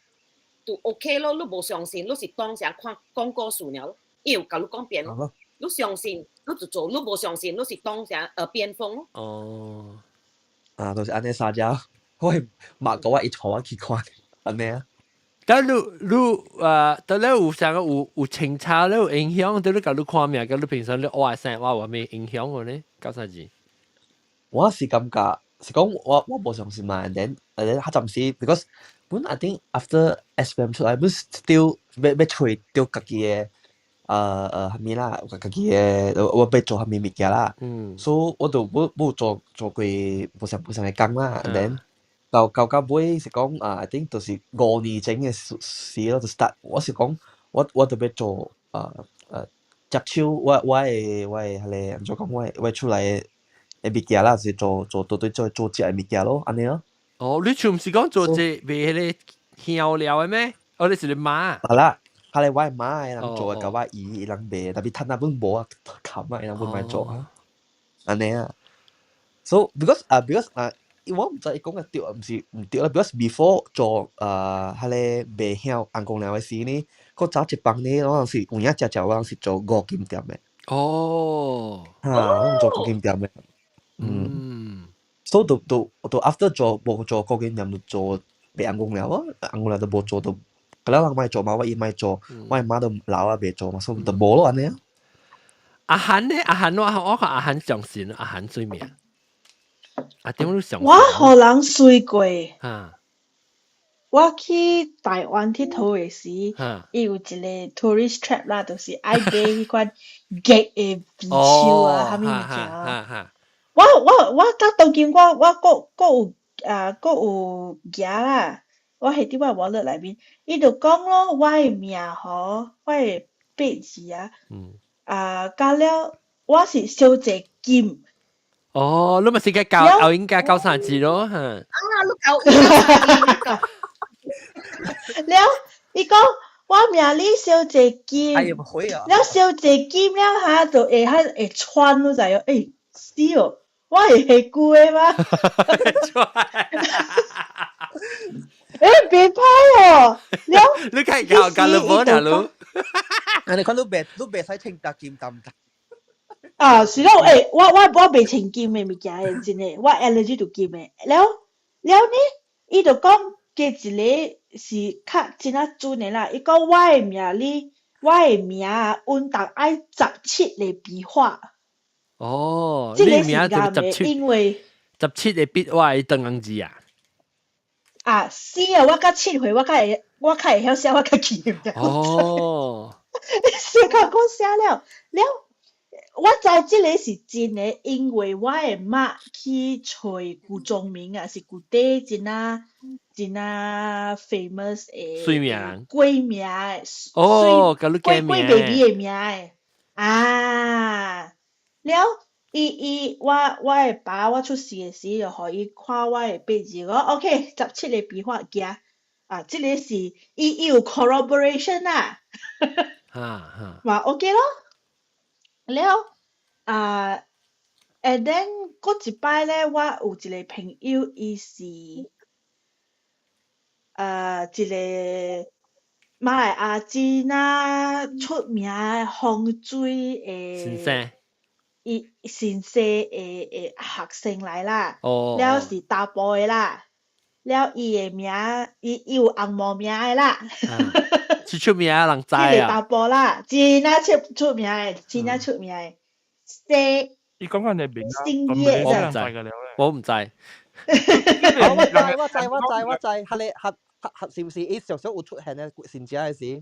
就 OK 咯，你無相信，你是當成看講故事爾，伊有共你講變咯。你相信，你就做；你無相信，你是當成耳邊風咯。哦，啊，就是按呢撒嬌。我媽講我伊帶我去看，按呢啊。但你啊，但你有啥個有清查你有影響？對你共你看命，佮你平常你學生活有啥物影響無呢？搞啥子？我是感覺是講我無相信嘛，and then 較暫時，because 本 I think after SPM 出來，本 still 欲揣著家己的啥物啦，家己的我欲做啥物物件啦。所以我就無做過無相的工啦，and then 到尾是講啊，I think 就是5年前的事咯，就 start 我是講我就欲做接手我的彼個按怎講，我的厝內的物件啦，是做對做食的物件咯，按呢咯。哦，你厝毋是講做這賣彼個香料的咩？哦，你是你媽？係啦，係你我媽的人做的，佮我姨伊人賣，特別趁那本無啊，冚啊，伊人本賣做啊，按呢啊。So because 啊，because 啊，我毋知伊講的對毋是毋對啦。Because before 做啊，彼个袂曉紅光寮的時呢，閣早一幫呢，我是有影食食，我是做五金店的。哈，我做五金店的。所以就 after 做無做五金店，就做賣紅光寮啊，紅光寮就無做就，可能人莫做嘛，我伊莫做，我媽都老啊，袂做嘛，所以就無咯按呢。阿韓呢？阿韓我看阿韓相信阿韓水命。啊，點你相信？我予人算過。我去台灣𨑨迌的時，伊有一個 tourist trap 啦，就是愛買彼款夾的埤手啊，啥物物件。我到當今我閣有啊，閣有舉啦，我還佇我 wallet 內面，伊就講咯，我的命吼，我的八字啊，啊，加了我是傷濟金。哦，你咪是個教後應該教三字咯，嚇。啊，你教了，伊講我命裡傷濟金，哎呀，會啊！了傷濟金了哈，就會較會穿，你知無？欸，死哦！我會下句的嗎？欸，袂歹哦！了，你看教教你無哪路？啊，你看你袂使穿搭金擔擔。啊，是咯，欸，我袂穿金的物件的，真的，我 allergy to 金的。了了呢，伊就講加一個是較真仔準的啦。伊講我的命裡，我的名啊，運動愛17個筆畫。哦，這個你名就十七，因為17個筆畫長紅字啊。啊，是啊，我到7歲，我較會曉寫，我較記得。小可講寫了了，我知這個是真的，因為我的媽去揣舊宗明啊，是舊底真啊真啊 famous 的水名鬼名的，哦，佮你鬼鬼 baby 的名的啊，了，伊伊我我的爸我出世的時，就予伊看我的八字，講 OK，17個筆畫行，啊，這個是伊伊有 corroboration 啊，嘛 OK 咯。了啊，and then 過一擺咧，我有一個朋友，伊是一個馬來亞真啊出名的風水的先生，伊先生的學生來啦，了是查埔的啦，了伊的名，伊有紅毛名的啦。是出名的人知啊。伊個查埔啦，真啊出名的，真啊出名的。西伊講緊你名啊，星月我毋知，我毋知。我知我知我知我知，彼个合合合是毋是？伊常常有出現的先正的時。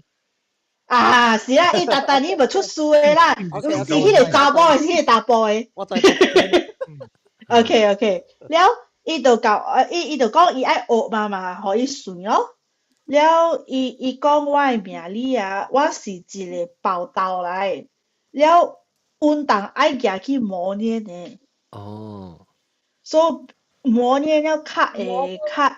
啊，是啊，伊逐逐年無出事的啦，毋是彼個查某的，是彼個查埔的。我知。 OK OK，了，伊就教，伊就講伊愛學嘛嘛，予伊算咯。了，伊講我的命理啊，我是一個報道來，了，運動愛行去磨練的。所以磨練了較會較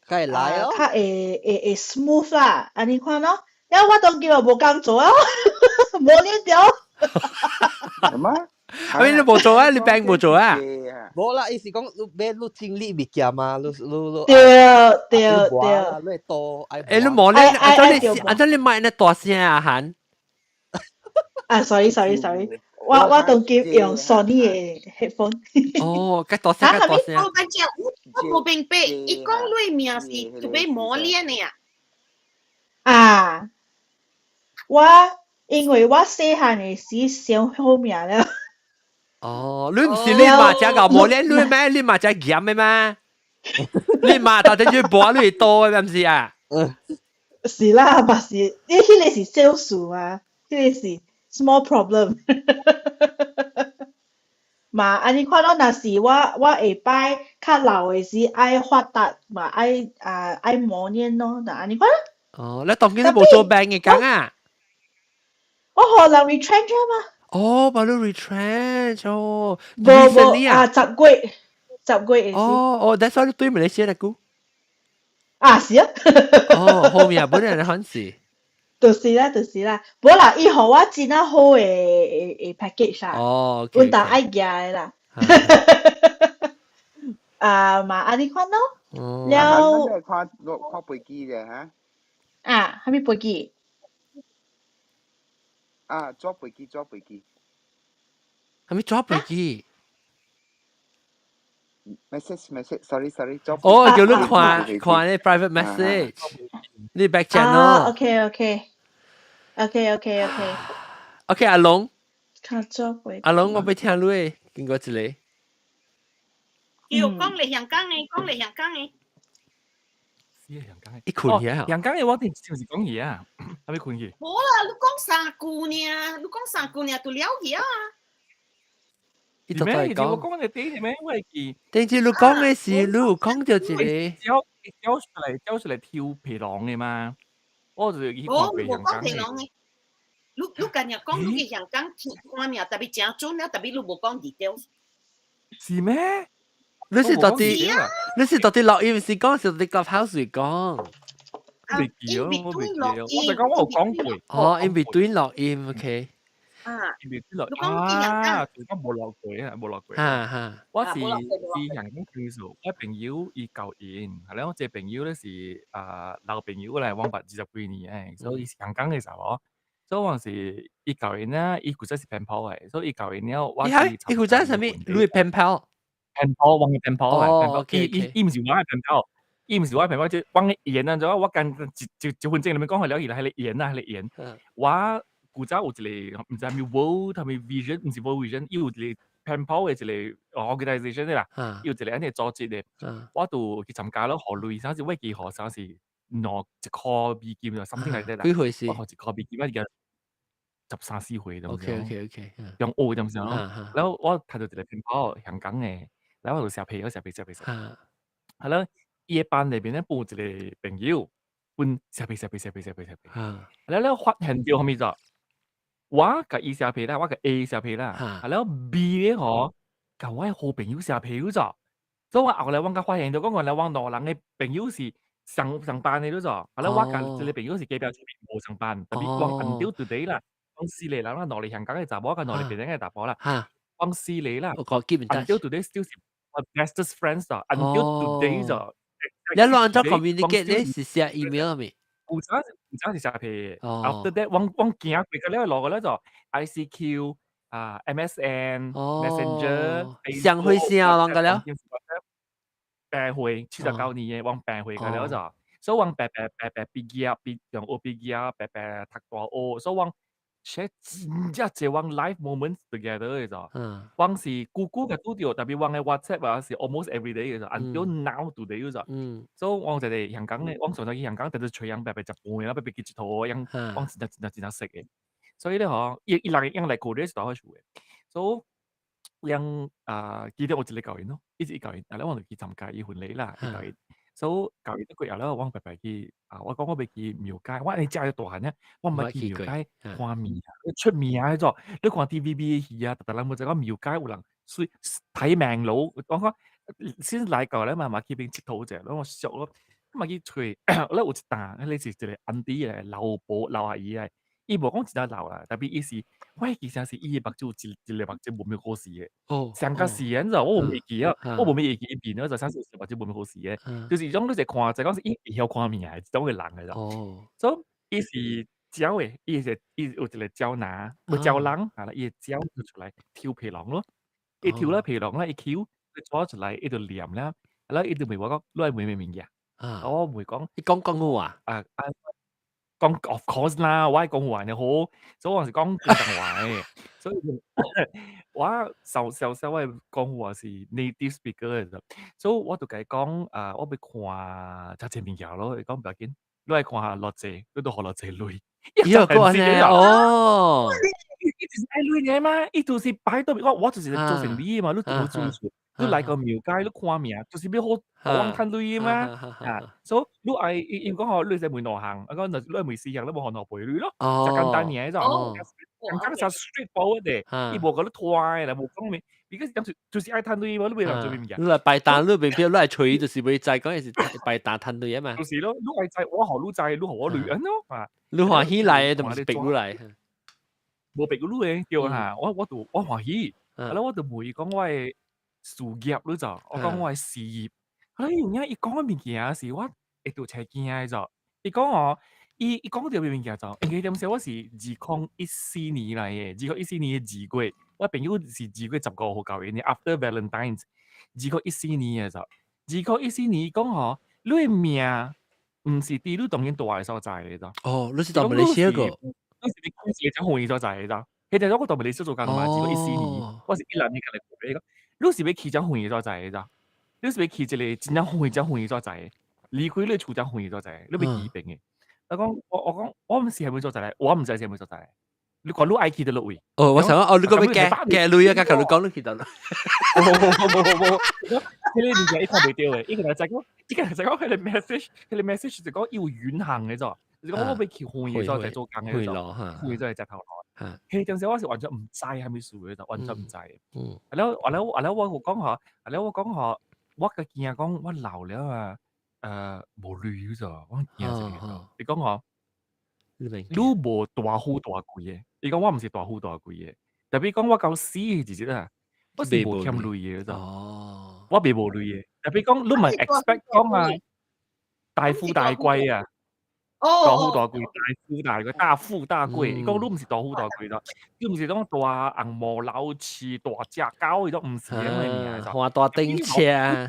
會來哦，較會 smooth 啦，按呢款咯。了我當今無工做啊，磨練著。什麼？啊，你無做啊？你病無做啊？無啦，伊是講你買你經歷物件嘛，你對對對，你會多。欸，你磨練，啊，這你麥那大聲啊，韓。啊，sorry sorry sorry，我當今用 Sony 的 headphone。哦，較大聲，較大聲。我感覺我無明白，伊講你命是特別磨練的啊。啊，我因為我細漢的時傷好命了。哦，你毋是你嘛只個磨練你咩？你嘛只鹹的咩？你嘛到底要磨你多的，毋是啊？是啦，嘛是，你彼個是小事嘛，彼個是 small problem。嘛，按呢看咯，若是我下擺較老的時愛發達嘛，愛啊愛磨練咯，若按呢看咯。哦，你當今都無做病的工啊？我予人 retrench 嘛。哦，把你 retrench 哦，無無啊，10月10月的時。哦哦，that's why 你對馬來西亞來久。啊，是啊。哦，後面啊，本來的很是。就是啦，就是啦，無啦，伊予我真啊好的 package 啦，阮兜愛寄的啦。啊，嘛按呢款咯。了。看看飛機嘅嚇。啊，啥物飛機？啊，坐飛機，坐飛機。啥物坐飛機？ Message message sorry sorry 坐哦，叫你看看你 private message，你 back channel。啊，OK OK OK OK OK。 OK，阿龍。看坐飛機。阿龍，我欲聽你，經過一個。要講嚟香港嘅，講嚟香港嘅。是香港嘅。伊睏去啊！香港嘅我頂就是講嘢啊，還沒睏去。無啦，你講三句爾，你講三句爾就了去啊。伊就在講。我講嘅頂係咩？我會記。頂次你講嘅是，你有講到一個。走走出來，走出來抽皮囊嘅嘛？我就去看皮囊嘅。你今日講你去香港看命，特別誠準啊，特別你無講 details。是咩？你是到底？你是到底錄音是講，是到底 Clubhouse 講？未記啊，我未記啊，我就講我有講過。哦，in between 錄音，OK。啊，in between 錄啊，就講無落過啊，無落過。哈哈，我是是香港聽數，我朋友伊教𪜶，係咧，我這個朋友咧是啊老朋友來，我捌20幾年誒，所以伊是香港嘅查某，所以我是伊教𪜶啊，伊負責是 pen pal 嘅，所以伊教𪜶了，我是伊負責啥物？你 pen pal？ Pen pal，我嘅 pen pal 嚟，伊毋是我嘅 pen pal，伊毋是我嘅 pen pal，即我嘅言啊，就我剛一分鐘裏面講開了，伊來彼个言啊，彼个言，我古早有一個毋知啥物 World，啥物 Vision，毋是 World Vision，伊有一個 pen pal 嘅一個 organisation 啦，伊有一個按呢組織嘅，我就去參加咯，予鐳，啥是我記予啥是2一箍美金就 something like that 啦，幾歲時？我予1箍美金，我而家13、14歲咁 OK，用學咁樣咯。然後我睇到一個 pen pal 香港嘅，然後我就寫批，我寫批寫批寫。係咯，伊個班裏邊咧，有一個朋友，阮寫批寫批寫批寫批寫批。然後咧發現著啥物就，我共伊寫批啦，我共 A 寫批啦，啊了 B 咧吼，共我的好朋友寫批咗。所以我後來我才發現著講原來阮兩人的朋友是上上班的咗。啊了我共這個朋友是隔壁厝無相班，特別阮 until today 啦，阮四個人啦，兩個香港的查某，佮兩個檳城的查埔啦，阮四個啦，until today still 是 bestest friends 啊，until today 就。你兩按怎 communicate 咧是寫 email 咩？有早是寫批，after that 阮阮行過個了落個咧就 ICQ 啊 MSN、Messenger、上會聲攏個了。病歲79年的，阮病歲個了就，所以阮白白白白畢業，畢中學畢業，白白讀大學，所以阮 share 真正濟阮 life moments together 的就，阮是久久共拄著，特別阮的 WhatsApp 啊是 almost every day 的就，until now today 就，所以阮一個香港的，阮上次去香港，特別揣人白白食飯啦，白白去佚佗，樣阮真正真正真正識的。所以咧吼，伊伊人樣來過咧是大好處的，所以樣啊記得有一個教𪜶咯，一直教𪜶，啊了我就去參加伊婚禮啦，去教𪜶。所以教𪜶過後了，阮白白去啊，我講我欲去廟街，我按呢食大漢爾，我毋捌去廟街看名，出名彼種，你看 TVB 的戲啊，逐逐人無知講廟街有人水睇命佬，我講先來到咧嘛嘛去邊𨑨迌者，我熟咯，嘛去揣，咧有一擔，彼個是一個 auntie 來，老婆老阿姨來，伊無講真正老啦，特別伊是，我會記成是伊的目睭一一个目睭無啥好勢的，上較細個，你知道我無會記啊，我無會記伊面，我就啥是目睭無啥好勢的，就是種你一看就講是伊會曉看命的這種的人來咯。所以伊是鳥的，伊是伊有一個鳥拿，無鳥人，啊啦，伊會鳥出來抽皮囊咯，伊抽了皮囊咧，伊抽，伊抓出來，伊就念了，啊伊就問我講，你愛問啥物物件？我問講，你講廣東話？啊啊，講 of course 啦，我愛講話呢好，所以我是講廣東話的，所以我小小小我講話是 native speaker 的，所以我就共伊講啊，我欲看遮濟物件咯，伊講不要緊，你愛看偌濟，你就予偌濟鐳。伊又講呢哦，伊就是愛鐳爾嘛，伊就是擺到明，我就是做生意嘛，你做做事，你來個廟街，你看命，就是欲好予阮趁鐳嘛，啊，所以你愛伊伊講吼，你會使問兩項，啊講若你愛問四項，你無予兩倍鐳咯，誠簡單爾就。人講就 straightforward 的，伊無共你拖的啦，無講咩，because 就是愛趁鐳嘛，你袂人做咩物件？你來擺單，你袂必你來揣，就是袂知講是擺單趁鐳啊嘛。就是咯，你愛知我予你知，你予我鐳，按咯啊。你歡喜來的，就毋是逼你來。無逼你的，對哈，我就我歡喜，啊了我就問伊講我的事業你知，我講我的事業，啊伊有影伊講的物件是我會拄才驚的就，伊講哦，伊講著物件就，因為點說我是2014年來的，2014年的2月，我朋友是2月15號交𪜶的，After Valentine's，二零一四年的就，二零一四年講吼，你的命毋是佇你當今蹛的所在的就。哦，你是佇馬來西亞個？你是佇去一個遮遠的所在的就，彼陣我佇馬來西亞做工嘛，二零一四年，我是16年過來過的，你是欲去遮遠的所在的就，你是欲去一個真正遠、遮遠的所在，離開你厝遮遠的所在，你欲去彼邊的。我講我講我毋是啥物所在來，我毋知啥物所在。你講你愛去佗落位？哦，我想講，哦，你講欲寄寄鐳啊，佮你講你去佗落。無無無無，彼个物件伊看袂著的，伊可能知講，伊可能知講彼個 message，彼個 message 就講伊有遠航的咋，就是講我欲去遠的所在做工的咋，遠的所在食頭路。彼當時我是完全毋知啥物事的，就完全毋知。啊了啊了啊了，我有講吼，啊了我講吼，我家驚講我老了啊，無鐳咋，我驚這個。伊講吼，你無大富大貴的，伊講我毋是大富大貴的，特別講我到死的時陣啊，我是無欠鐳的咋，我袂無鐳的。特別講你毋 expect 講啊，大富大貴啊，大富大貴，大富大貴，大富大貴。伊講你毋是大富大貴咋，你毋是講大紅毛老鼠、大隻狗，伊都毋是按呢物件。換大頂車。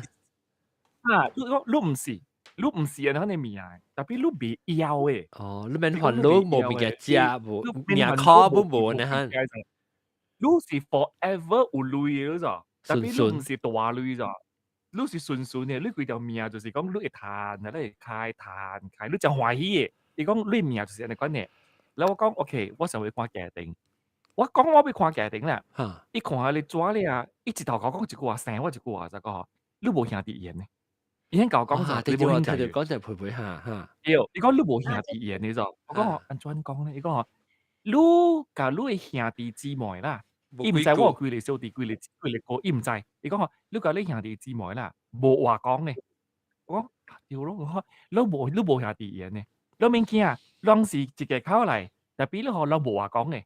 啊，你講你毋是，你毋是按呢物件，特別你袂枵的。哦，你免煩惱無物件食，無命苦不無呢哈。你是 forever 有鐳的咋，特別你毋是大鐳咋，你是順順的，你規條命就是講你會趁，啊你會開趁開，你誠歡喜的。伊講你命就是按呢款的。然後我講 OK，我想欲看家庭。我講我欲看家庭啦，伊看彼个紙了，伊一頭共我講一句話，生我一句話就講，你無兄弟緣的。伊先共我講就，你無兄弟緣。講就陪陪下哈。對，伊講你無兄弟緣的咋，我講按怎講咧？伊講你共你的兄弟姊妹啦，伊毋知我有幾个小弟，幾个幾个哥，伊毋知。伊講你共你兄弟姊妹啦，無話講的。我講對咯，我講你無兄弟緣的，你免驚，攏是一個口來，特別你吼攏無話講的，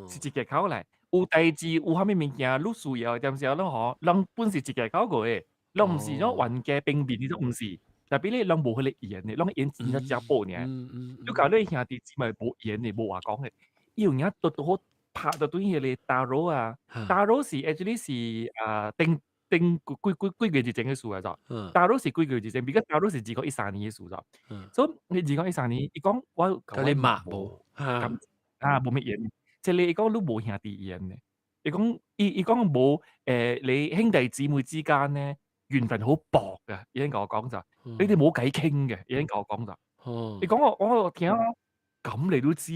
是一個口來。有代誌有啥物物件，你需要的點時候，你吼，人本是一個口過的，攏毋是種冤家兵變，彼種毋是。特別你攏無彼个緣的，攏緣真正誠薄爾。你共你兄弟姊妹無緣的，無話講的，伊有影拄拄好拍著對彼个 tarot 啊，tarot 是 actually 是啊頂頂幾幾幾幾個月之前的事來著。Tarot 是幾個月之前，比較 tarot 是2013年的事著。所以2013年，伊講我共你嘛無啊無物緣，這個伊講你無兄弟緣的，伊講伊講無你兄弟姊妹之間呢緣分好薄嘅，伊先共我講就，你哋冇偈傾嘅，伊先共我講就。伊講我聽咁你都知，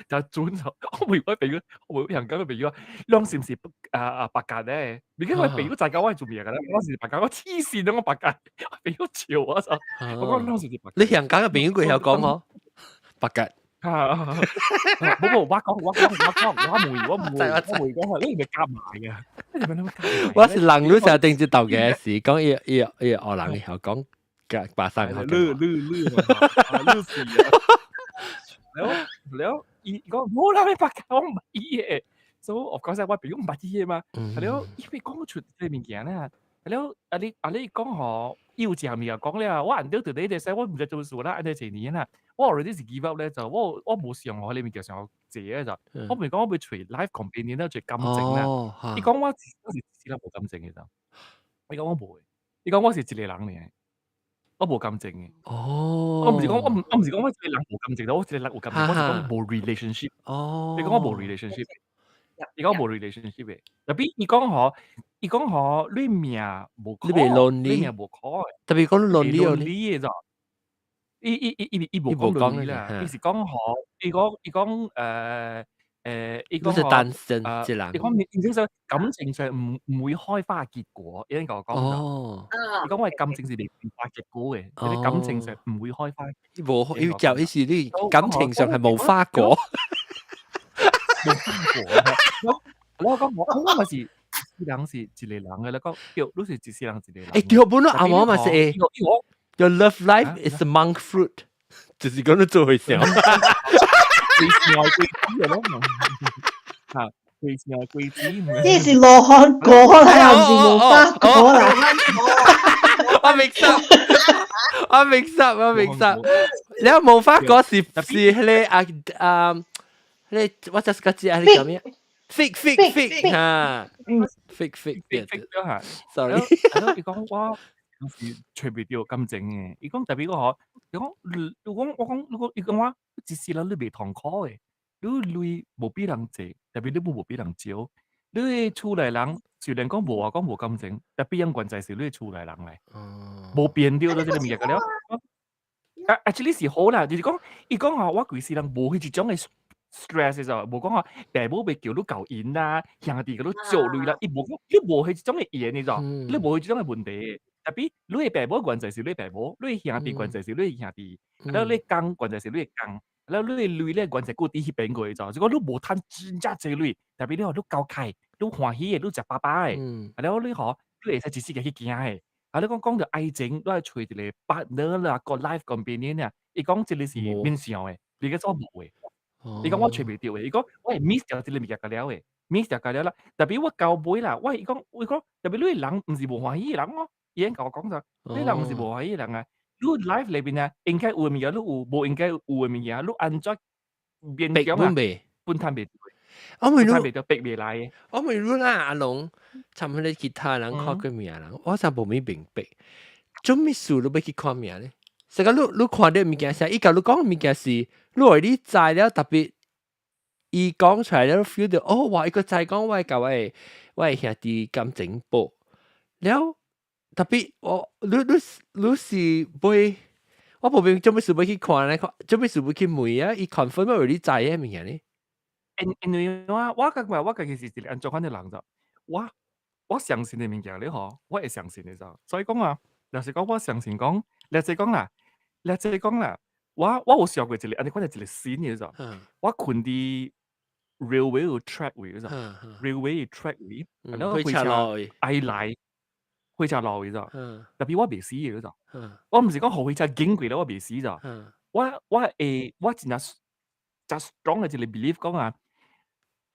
就準就我問我朋友，我問人家個朋友，攏是毋是啊啊白鴿咧？你講我朋友知影我係做咩㗎啦？我是白鴿，我黐線啊！我白鴿，我朋友笑我就，我講攏是白鴿。你香港嘅朋友佢有講嗬？白鴿。冇冇，我講我講我講，我問我問我問講，你係咪夾埋嘅？你係咪夾埋？我是人，你成日定住頭嘅事，講伊伊伊學人曉講嘅白生。你你你你是啊！了了，伊講冇啦，你白鴿我唔捌伊嘅，所以 of course 我朋友毋捌伊嘅嘛。了，伊會講出這個物件咧。了，啊你講吼，伊有一項物件講了，我按照佇咧個我毋知做事啦，按呢一年啦，我 already 是 give up 咧，就我無想我彼個物件想這個就，我毋是講我欲揣 life companion 咧，揣感情啦。伊講我是是無感情嘅就，伊講我無，伊講我是一個人爾，我無感情嘅。我毋是講我一個人無感情，我一個人有感情，我是講無 relationship。伊講我無 relationship，伊講無 relationship 嘅。特別伊講吼，伊講吼，你命無可，你袂 lonely，你命無可。特別講 lonely 嘅咋？伊伊伊伊伊無講 lonely 啦，伊是講吼，伊講伊講你是單身一人。伊講伊講感情上毋會開花結果，伊先共我講。伊講我感情是袂開花結果嘅，伊感情上毋會開花。無，伊就意思你感情上係無花果。無花果。我講我嘛是一人是一個人嘅，你講對，你是一世人一個人。欸，對，本來阿媽嘛是會。Your love life is a monk fruit，就是講你做回想。鬼子咯，嚇，鬼子鬼子。呢是羅漢果啦，唔是無花果啦。我 mix up，我 mix up，我 mix up。你無花果是是彼個啊啊，彼個我就是個字啊，你叫咩？Fig fig fig 嚇，fig fig fig fig 嚇，sorry。伊講我是揣袂著感情嘅，伊講特別個嗬，伊講，如果我講，如果伊講我一世人你袂痛苦嘅，你鐳無比人濟，特別你無比人少，你的厝內人雖然講無話講無感情，特別樣關在是你的厝內人嚟，無變著到這個物件了。啊，actually 是好啦，就是講，伊講吼，我規世人無彼一種的 stress 的時候，無講吼，爸母袂叫你交緣啦，兄弟共你借鐳啦，伊無講，你無彼一種的緣，你知無？你無彼一種的問題。特別你的爸母原在是你的爸母，你的兄弟原在是你的兄弟，了你的工原在是你的工，了你的鐳咧原在固佇彼邊過，就講你無趁真正濟鐳，特別你吼你交開，你歡喜的，你食飽飽的，啊了你吼，你會使一世個去行的。啊，你講講著愛情，你愛揣一個 partner 啦，個 life companion 啊，伊講這個是勉想的，你個做無的。伊講我揣袂著的，伊講我會 miss 掉這個物件個了的，miss 掉個了啦。特別我到尾啦，我伊講，伊講特別你人毋是無歡喜的人哦，伊已經共我講咗，你人毋是無歡喜的人啊。你 life 裏邊啊，應該有的物件你有，無應該有的物件，你按怎勉強啊？分攤袂著。我問你，分攤袂著，逼袂來的。我問你啦，阿龍，參彼個其他人看過命人，我真無咪明白，做咩事你欲去看命咧？成個你看著物件啥？伊共你講物件是，你予你知了，特別伊講出來了，feel 到哦，哇！伊閣知講我共我的兄弟感情無了，特別我你是袂，我無明做咩事欲去看咧？做咩事欲去問啊？伊 confirm 予你知的物件咧？因為我感覺我家己是一個按怎款的人就，我相信的物件咧吼，我會相信的就，所以講啊，若是講我相信講，例如講啦，我有想過一個按呢款的一個 scene 的就，我睏佇 railway 有 track 位就，railway 的 track 位，然後火車愛來火車路位就，特別我袂死的就，我毋是講予火車經過了我袂死就，我會我真正真 strong 的一個 belief 講啊，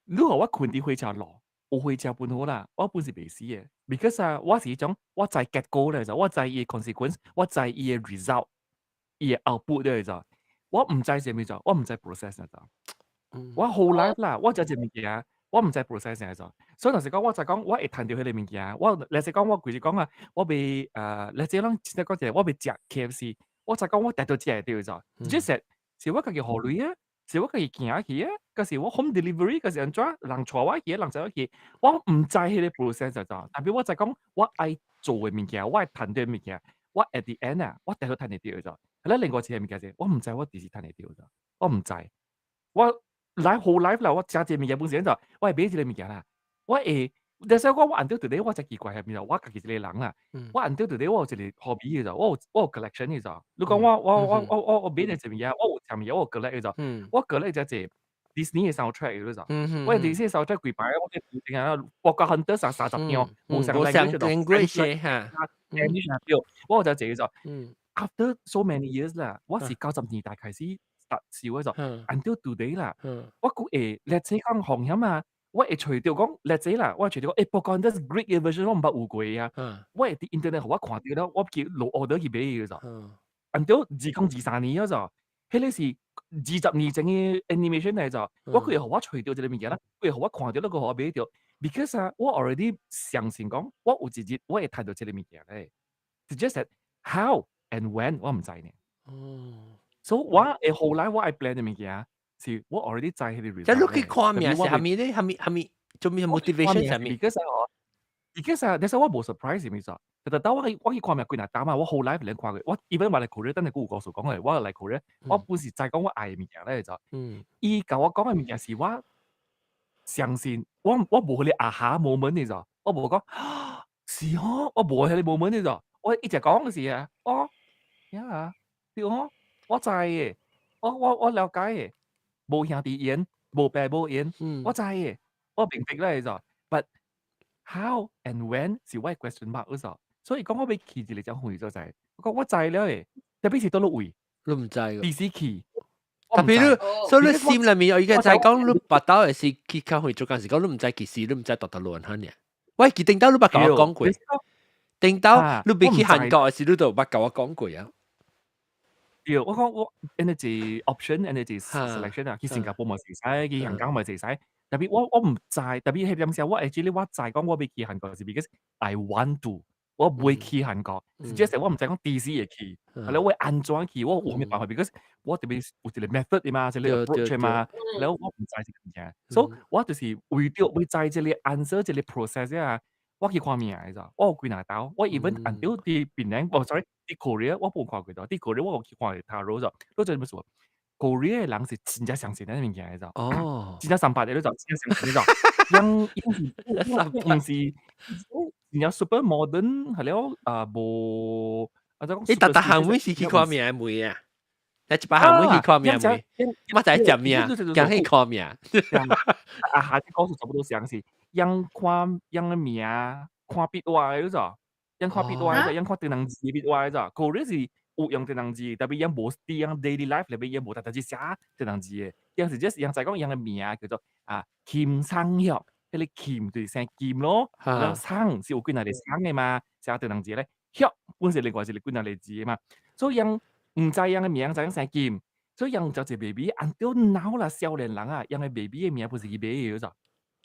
如果我睏佇火車路，有火車分好啦，我本是袂死的，because 啊，我是彼種我知結果咧就，我知伊的 consequence，我知伊的 result，伊的 output 咧就，我毋知啥物就，我毋知 process 就。我 whole life 啦，我食一物件，我毋知 process 啥就，所以若是講我知講我會趁著彼個物件，我例如講我規日講啊，我欲例如咱凊彩講一個，我欲食 KFC，我知講我定著食會著就，just 是我家己予鐳啊，是我家己行去啊，抑是我 home delivery，抑是按怎人帶我去，人載我去，我毋知彼個 process 就，特別我知講我愛做的物件，我愛趁著的物件，我 at the end 啊，我定著趁會著就。啊，另外一個物件是，我毋知我佇時趁會著就，我毋知，我來 whole life 啦，我食這個物件本身就，我會買這個物件啦，我會，但是我按照佇咧我才奇怪係物，我家己一個人啦，我按照佇咧我有一個 hobby 的就，我有 collection 的就，你講我買一個物件，我有啥物件我有 collect 的就，我 collect 這濟 Disney 的 soundtrack 的就，我 Disney soundtrack 規排我聽啊，Pocahontas 30張，無相 language 哈，Spanish 對，我有這濟就，after so many years 啦，我是90年代開始 start 燒的就，until today 啦，我閣會，let's say 講風險啊，我會揣著講，let's say 啦，我會揣著講，欸，Pocahontas Greek 的 version 我毋捌有過啊，我會佇 internet 予我看著了，我去落 order 去買伊個就，until 2023年了就，彼個是20年前的 animation 來就，我閣會予我揣著這個物件啦，閣會予我看著，閣予我買著，because 啊，我 already 相信講，我有一日我會趁著這個物件咧，it's just that how and when 我毋知呢。所以我會後來我愛 plan 的物件，是我 already 知彼個 result。即你去看命是啥物咧？啥物啥物？做咩 motivation 啥物？because 哦，because 啊，that's why 我無 surprise 是物事。特特我去看命幾若擔啊，我 whole life 連看過，我 even 我來 Korea，等下閣有故事講的，我來 Korea，我本是知講我愛的物件咧就，伊共我講的物件是我相信，我無彼個 aha moment 你知，我無講，是哦，我無彼個 moment 你知，我一直講的是啊，哦，呀，對哦，我知的，我了解的，無兄弟緣，無爸無緣，我知嘅，我明白咧就，but how and when 是我 question mark 嗰時，所以講我欲去一个遮遠所在，我講我知了嘅，特別是佗落位，你毋知個。幾時去？特別你，所以你心裏面，我而家就講你跋倒的是去較遠做工時，講你毋知幾時，你毋知佗佗落安呢。喂，記頂到你捌共我講過，頂到你欲去韓國的時，你都捌共我講過啊。對，我講我按呢是 option，按呢是 selection 啊，去新加坡嘛會使，去香港嘛會使。特別我毋知，特別彼陣時我 actually 我知講我欲去韓國是 because I want to，我袂去韓國，只是我毋知講幾時會去，係咧我會按怎去，我有啥物辦法？because 我特別有一個 method 的嘛，一個 approach 嘛，然後我毋知這個物件，所以我就是為著欲知這個 answer 這個 process 啊，我去看命的咋，我有幾若兜，我 even 按著佇檳城，哦 sorry，佇 Korea 我無看過佇 Korea 我有去看 tarot 咋，你知影啥物事無？Korea 的人是真正相信這物件的咋，真正三八的你知，真正相信你知，𪜶毋是真正 super modern 係了啊無，啊怎講？你逐逐項每是去看命的問啊？你一百項每去看命問，我就愛食命，驚去看命。啊，下啲講數差不多相似，𪜶看𪜶的名，看筆畫的你知，𪜶看筆畫的，𪜶看唐人字筆畫的知，Korea 是有用唐人字，特別𪜶無佇𪜶 daily life 裏面，𪜶無逐逐日寫唐人字的，𪜶是 just 𪜶知講𪜶的名叫做啊金昌旭，彼個金就是姓金咯，然後昌是有幾若個昌的嘛，寫唐人字咧，旭本是另外一個幾若個字的嘛，所以𪜶毋知𪜶的名，知影姓金，所以𪜶就一個 baby until now 啦，少年人啊，𪜶的 baby 的名不是伊買的咋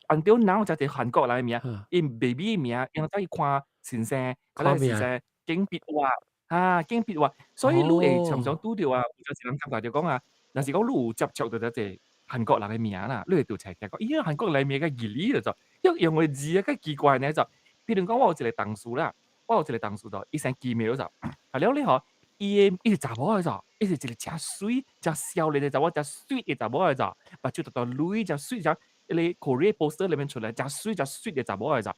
，until now 才一個韓國人的名，𪜶 baby 的名，𪜶走去看先生，看先生揀筆畫，啊，揀筆畫，所以你會常常拄著啊，有陣時人感覺就講啊，若是講你有接觸著這濟韓國人的名啦，你會拄冊聽講，咦，韓國人的名較義理就，用用的字啊較奇怪呢就，比如講我有一個同事啦，我有一個同事就，伊姓金的就，啊了你吼，伊的伊是查某的就，伊是一個誠媠、誠少年的查某，誠媠的查某的就，目睭大大淚，誠媠誠，彼個 Korea poster 裏面出來，誠媠誠媠的查某的就，啊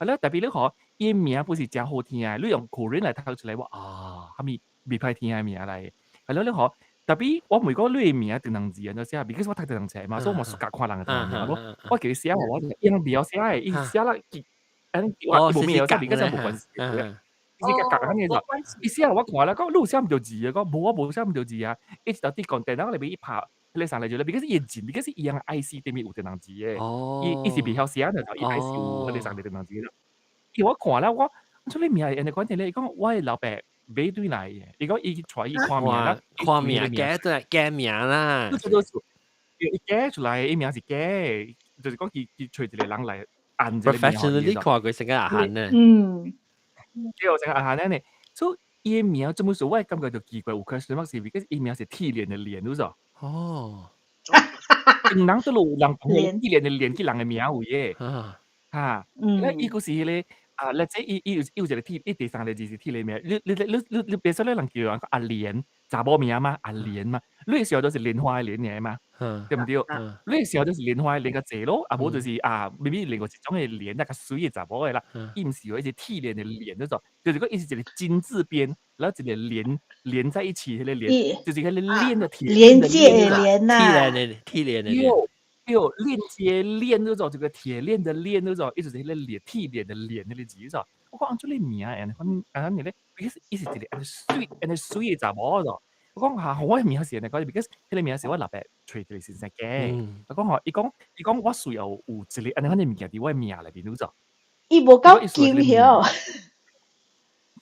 了特別你吼，伊的名不是誠好聽的，你用 Korean 來讀出來，我啊，啥物袂歹聽的名來的，啊了你吼，特別我問講你的名唐人字按怎寫，because 我讀唐人冊嘛，所以我嘛 suka 看人的唐人名咯，我叫伊寫，我伊袂曉寫的，伊寫了伊無咩曉寫，because 無關係。伊是共按呢就，伊寫我看了講你有寫毋著字啊，講無我無寫毋著字啊，伊直到佇講電腦內面伊拍彼個三個字咧，because 伊的字，because 伊用 IC 頂面有唐人字的，伊是袂曉寫的，伊 IC 有彼個三個唐人字的。伊我看了我，出你名會按呢款咧，伊講我的老爸買對來的，伊講伊帶伊看名啦，看名改對改名啦。伊改出來，伊名是假的，就是講伊揣一個人來按這個名。 Professionally 看過成個阿漢呢。對，成個阿漢呢，所以伊的名這麼說，我感覺就奇怪，有 question mark 是，because 伊名是鐵鏈的鏈，你知？哦。人都有人講鐵鏈的鏈，去人的名有的。哈，那伊閣是彼個啊，或者伊有一個鐵，伊第三個字是鐵鏈名，你別說你人叫人阿蓮，查某名嘛，阿蓮嘛，你會想就是蓮花的蓮爾嘛，對毋對？你會想就是蓮花的蓮較濟咯，啊無就是啊，maybe 另外一種的蓮，那較媠的查某的啦，伊毋是有一個鐵鏈的鏈，叫做，就是講伊是一個金字邊，然後一個連連在一起，彼個連，就是彼個鏈的鐵連接的連呐，鐵鏈的鐵鏈的鏈。對，鏈接鏈嗰種，這個鐵鏈的鏈嗰種，意思是彼個鏈鐵鏈的鏈彼個字，做。我講按怎你名按呢款按呢咧，because 伊是一個按呢媠按呢媠的查某做。我講哈，我的名是按呢講，because 彼個名是我老爸揣一個先生改。我講吼，伊講我需要有一個按呢款的物件佇我的名內面，你知？伊無夠金曉。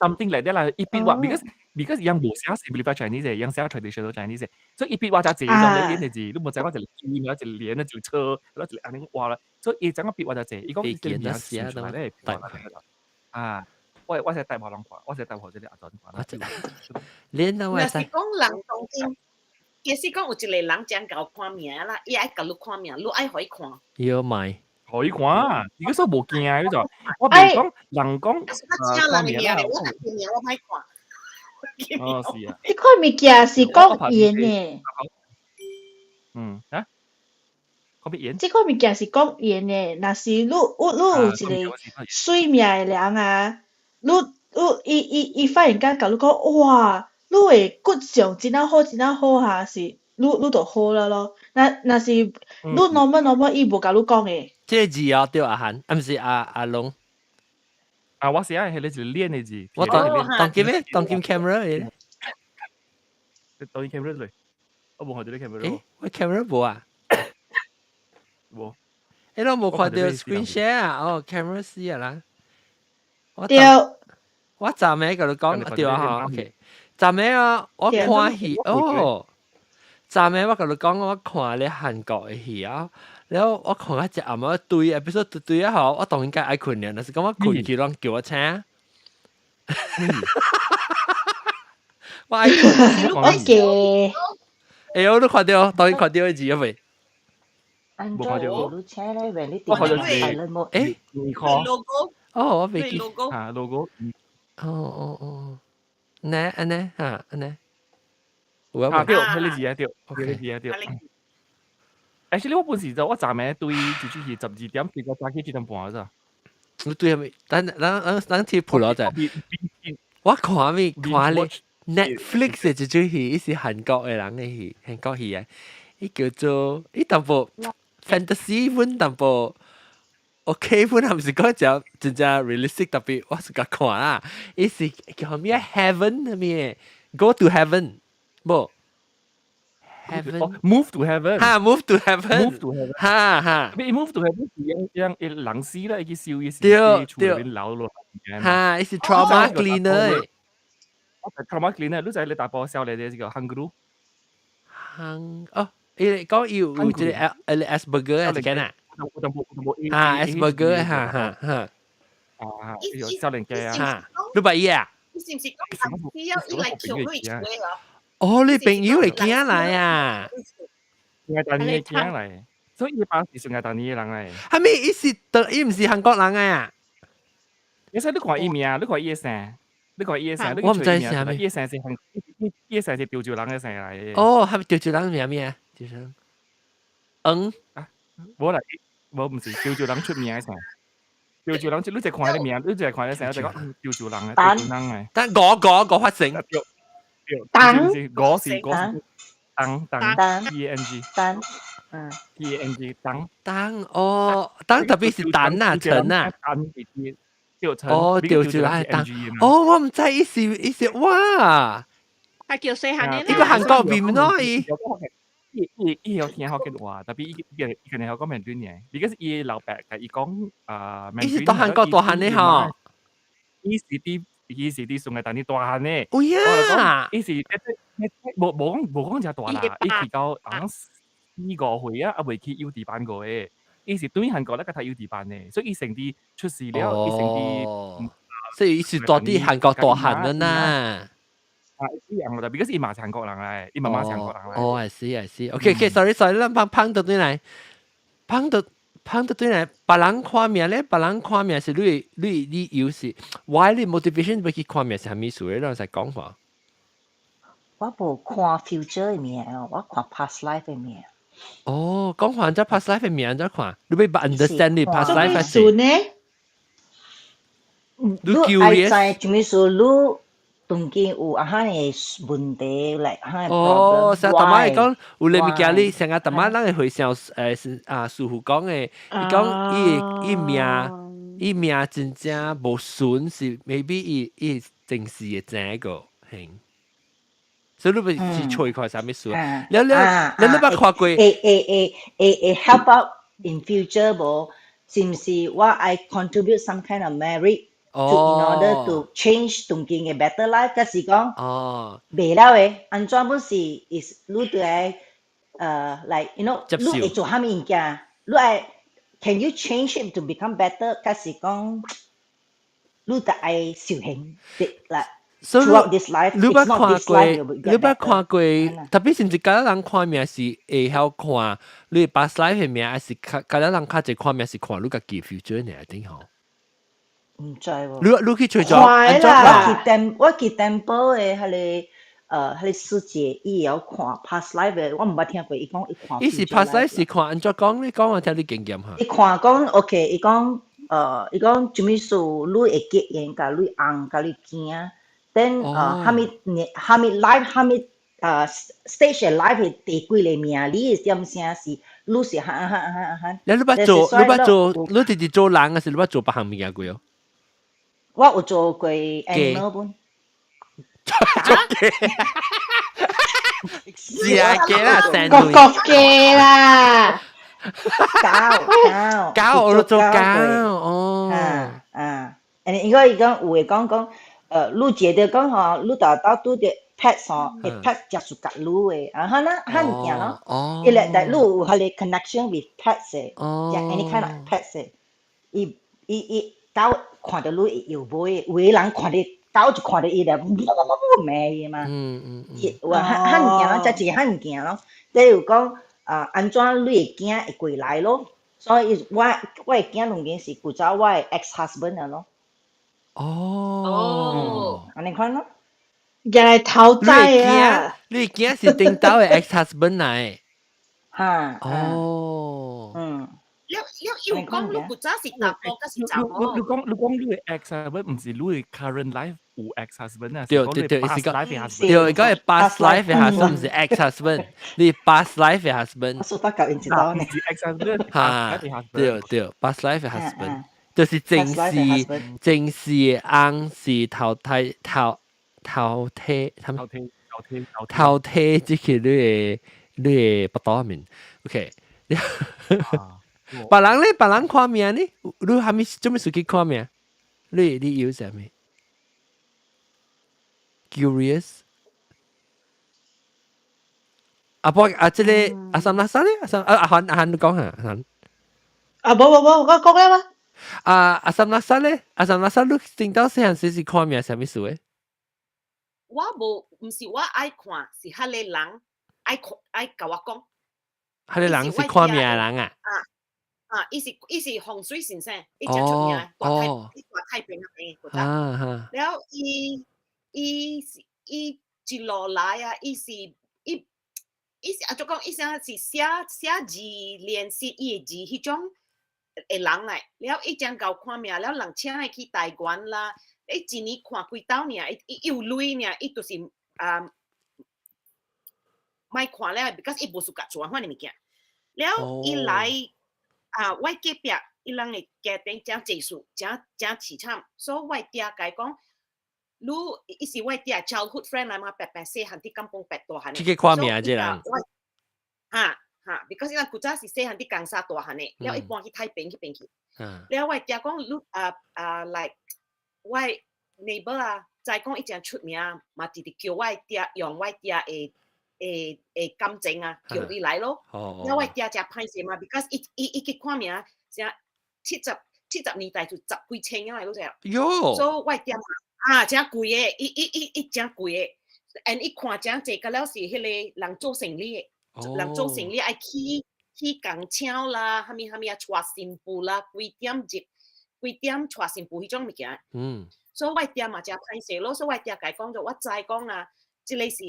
Something like that 啦，伊筆畫，because 𪜶無寫 simplified Chinese 的，𪜶寫 traditional Chinese 的，所以伊筆畫誠濟種咧，連的字，你無知影一個金，一個連，一個車，一個按呢畫啦，所以伊怎個筆畫誠濟，伊講伊這個名寫出來咧，啊，我是帶予人看，我是帶予這個阿陣看。連啊，我若是講人當今，假使講有一個人真𠢕看名啦，伊愛共你看名，你愛予伊看。要買。予伊看，伊個說無驚，你就我袂講人講看名啦，我讀名我歹看。哦，是啊。這款物件是講緣的。嗯，啊？講咩緣？這款物件是講緣的，若是你有一個媠命的人啊，你伊發現間共你講，哇，你的骨相真仔好，真仔好哈，是你就好了咯。若若是你 normal normal 伊無共你講的。這個字啊，對阿韓，啊毋是阿阿龍。啊，我是愛彼個是練的字。我當當今咩？當今 camera 的。當 camera 嚟，我無看著你 camera。欸，我 camera 無啊？無。欸，我無看著 screen share 啊？哦，camera 死啊啦。對。我昨暝共你講，對啊吼，OK。昨暝啊，我看戲哦。昨暝我共你講，我看咧韓國的戲啊，然後我看啊一暗啊對，比如說對對啊吼，我當然該愛睏了，若是講我睏去，攏叫我醒。我愛睏。 OK。欸，我都看著，當然看著的字啊未？無看著。我看著是欸 logo。哦，我未記。啊，logo。哦哦哦，呢按呢哈按呢。啊對，彼個字啊對，彼個字啊對。Actually 我本時就我昨暝對一出戲12點，結果早起7點半咋。你對係咪？等等等等貼鋪落就。我看咩？看咧 Netflix 的一出戲，伊是韓國的人的戲，韓國戲啊，伊叫做伊淡薄 fantasy 款淡薄 OK 款，係毋是講真真正 realistic 特別，我是共看啦。伊是叫咩 Heaven 咩？Go to Heaven。無，heaven move to heaven，哈，move to heaven， move to heaven，哈哈。伊 move to heaven 是樣樣伊人死啦，伊去燒伊是厝內面留落。哈，伊是 trauma cleaner。 trauma cleaner，你知你大波少年的這個韓國。韓哦，伊講伊有這個 L Asperger 啊，這個啊。哈，Asperger 哈哈哈。啊，有少年家啊。哈，你捌伊啊？伊是毋是講只要伊來跳去厝啊？哦，你朋友會囝來啊？愛大年的囝來，所以伊爸是順愛大年的人來。哈咪伊是德，伊毋是韓國人啊？你使你看伊名，你看伊的姓，你看伊的姓，我毋知啥物。伊的姓是韓，伊的姓是潮州人的姓來的。哦，係咪潮州人名咩？潮州人。嗯？啊，無啦，無毋是潮州人出名的姓。潮州人，你就看伊名，你就看伊姓，就講潮州人的，潮州人的。但我我我發聲。當我是我是當當 T A N G 當，嗯 T A N G 當當哦，當特別是陳啊陳啊，哦，潮州人當，哦，我毋知伊是伊是哇，他叫細漢的伊個韓國面喏伊。伊伊伊會聽福建話，特別伊伊伊可能曉講閩南語，because 伊老爸共伊講啊，伊是佇韓國大漢的吼，伊是佇順義當地大漢的。有影，伊是無無講無講誠大啦，伊去到好像4、5歲啊，猶未去幼稚班過的。伊是對韓國咧，佮讀幼稚班的，所以伊成佇出世了，伊成佇，所以伊是佇韓國大漢的呐。啊，一樣啦，because 伊嘛是韓國人來，伊媽媽是韓國人來。哦，I see I see。OK OK，sorry sorry，咱芳芳倒轉來，芳倒芳倒轉來，別人看命咧，別人看命是你你理由是，why 你 motivation 欲去看命是啥物事咧？咱使講話。我無看 future 的命，我看 past life 的命。哦，講話這 past life 的命怎看？你欲 understand 你 past life 是呢？你愛知啥物事？你當今有啊哈的問題來哈的哦，成日逐擺講有咧物件，你成日逐擺咱會回想是啊，師傅講的，伊講伊伊命伊命真正無順，是 maybe 伊伊前世的這個還。所以你欲去揣看啥物事？了了，你你捌看過？會會會會會 help out in future 無？是毋是我愛 contribute some kind of merit to in order to change 當今的 better life？抑是講袂了的，按怎本是 is 你著愛like 你會做啥物物件？你愛 can you change it to become better？抑是講你著愛修行，like throughout this life，你捌看過？你捌看過？特別是毋是敢若人看命是會曉看你 past life 的命，還是較敢若人較濟看命是看你家己 future 呢？定吼？毋知喎。你你去揣咗？我去 temple 的彼個彼個師姐，伊會曉看 past life 的，我毋捌聽過。伊講伊看。伊是 past life 是看按怎講？你講我聽你經驗哈。伊看講 OK，伊講伊講啥物事，你會結緣，共你翁，共你囝。then 啥物年，啥物 life，啥物啊 stage life 的第幾個命，你的點聲是，你是哈哈哈哈。你你捌做，你捌做，你直直做人還是你捌做別項物件過哦？我有做過 animal 本。做雞。是啊，雞啦，成國國雞啦。狗狗。狗我都做狗哦。啊啊，誒，應該伊講有的講講，你覺得講吼，你豆豆拄著 pet 吼，會 pet 食屬甲你的，啊，哈那哈物件咯，伊咧但你有彼個 connection with pets 的，食 any kind of pets 的，伊伊伊狗看著你會搖尾，有的人看著狗就看著伊咧，嗚嗚嗚罵伊嘛，伊有啊，哈哈物件咯，這一個哈物件咯，例如講啊，按怎你的囝會過來咯，所以我我的囝兩間是古早我的 ex husband 啊咯。哦，按呢款咯。原來頭仔啊！你囝是頂頭的 ex husband 來。哈。哦。嗯。了了，又講你古早是查埔，抑是查某。你講你講你的 ex husband 毋是你的 current life 有 ex husband 啊？對對對，是講對，講係 past life 的 husband，毋是 ex husband，你 past life 的 husband。我說法教因知道呢。是 ex husband。哈，對對，past life 的 husband，就是前世前世的翁是投胎投投胎，投胎投胎投胎，這個你的你的腹肚面，OK。別人咧，別人看命呢？你啥物做咩事去看命？你你有啥物？Curious？阿波啊，這個阿三阿三咧，阿三阿阿韓阿韓你講下，阿韓。啊，無無無，我講了嗎？啊阿三阿三咧，阿三阿三，你聽到細漢時是看命啥物事的？我無，毋是我愛看，是彼個人愛看愛共我講。彼個人是看命的人啊？啊啊！伊是伊是風水先生，伊誠出名，大太伊大太平那邊嗰陣。了伊伊是伊一路來啊，伊是伊伊是按怎講？伊啥是寫寫字練習伊的字彼種的人來。了伊誠𠢕看命，了人請伊去台灣啦。伊一年看幾擺爾，伊伊有鐳爾，伊就是啊，莫看了，because 伊無相佮做款的物件。了伊來啊，我隔壁伊人的家庭誠濟數，誠誠淒慘，所以我爹共伊講，你伊是我爹 childhood friend 來嘛，白白細漢佇甘榜白大漢的。這個看命這人。哈哈，because 伊人古早是細漢佇江沙大漢的，了伊搬去太平彼邊去。了我爹講，你啊啊，like 我 neighbor 啊，知講伊誠出名，嘛直直叫我爹用我爹的的的感情啊，叫伊來咯。了我爹誠歹勢嘛，because 伊伊伊去看命，啥七十七十年代就十幾千啊，你知無？喲。所以我爹嘛啊，誠貴的，伊伊伊伊誠貴的，and 伊看誠濟，到了是彼個人做生理的，人做生理愛起起工廠啦，啥物啥物啊，娶新婦啦，幾點入，幾點娶新婦彼種物件。所以我爹嘛誠歹勢咯，所以我爹共伊講著，我知講啊，這個是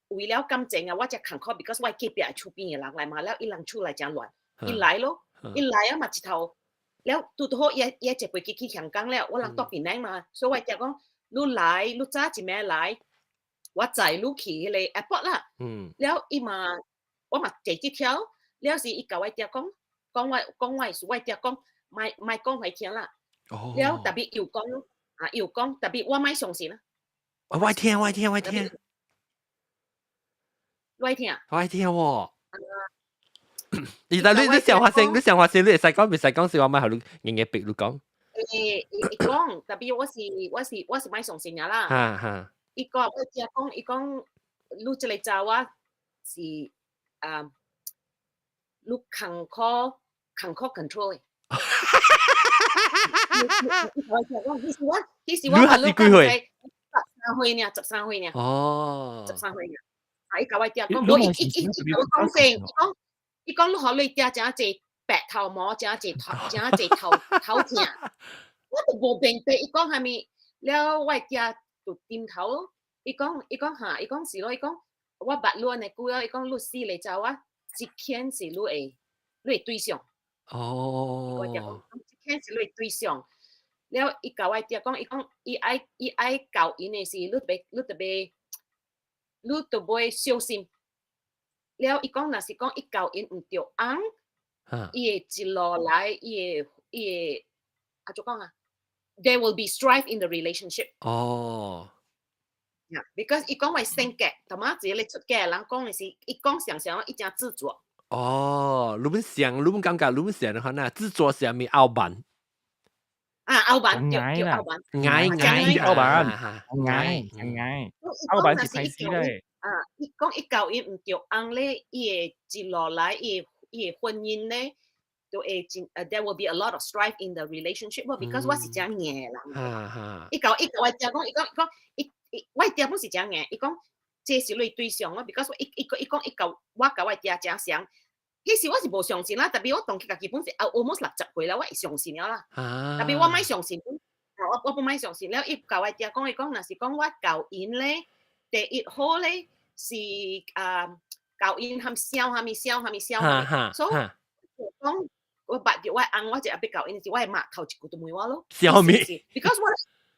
為了感情啊，我才艱苦，because 我隔壁厝邊的人來嘛，了伊人厝內誠亂，伊來咯，伊來啊嘛一頭，了拄拄好伊伊坐飛機去香港了，我人蹛檳城嘛，所以我爹講，你來，你早一暝來，我載你去彼個 airport 啦。了伊嘛，我嘛坐這條，了是伊共我爹講，講我講我是我爹講，莫莫講予伊聽啦。了 tapi 又講啊，又講，tapi 我莫相信啦。我聽我聽我聽。我聽。我聽喎。而但你你想發生，你想發生，你會使講，袂使講是我莫予你硬硬逼你講。欸，伊伊講，tapi 我是我是我是莫相信啊啦。哈哈。伊講我只講，伊講你這個查某是啊，你艱苦艱苦 control 的。彼時我彼時我你幾歲？ 13歲爾，十三歲爾。哦。十三歲爾。啊！伊共我爹講，無伊伊伊伊共我講說，伊講伊講你予你爹誠濟白頭毛，誠濟頭，誠濟頭頭疼。我都無明白伊講啥物，了我爹就點頭咯。伊講伊講哈，伊講是咯，伊講我捌你按呢久了，伊講你死個查某，這牽是你的你的對象。哦。我爹講，這牽是你的對象。了，伊共我爹講，伊講伊愛伊愛教𪜶的是，你特別你特別你就會小心。了，伊講若是講伊交𪜶毋著尪，伊會一路來，伊會啊怎講啊？There will be strife in the relationship。Yeah, because 伊講我性格，同埋一個出家人講的是，伊講常常伊誠執著。哦，你們想，你們感覺，你們想的話，那執著是啥物傲慢？啊，傲慢，對對，傲慢。愛愛傲慢，愛愛，傲慢是開始咧。啊，伊講伊交𪜶毋著尪咧，伊會一路來，伊的婚姻咧，都會真，there will be a lot of strife in the relationship because 我是誠硬的人。伊共我聽講，伊講伊講伊伊，我爹本是誠硬，伊講這是你對象咯，because 伊講伊共我共我爹誠像。彼時我是無相信啦，特別我當佢家己本是啊 almost 60歲啦，我會相信了啦。特別我莫相信，我不莫相信了。伊共我爹講，伊講若是講我交𪜶咧，第一好咧是啊，交𪜶含痟蝦米痟蝦米痟蝦米，所以講我捌著我翁，我就後壁交𪜶時，我的媽頭一句就問我咯。痟物？Because 我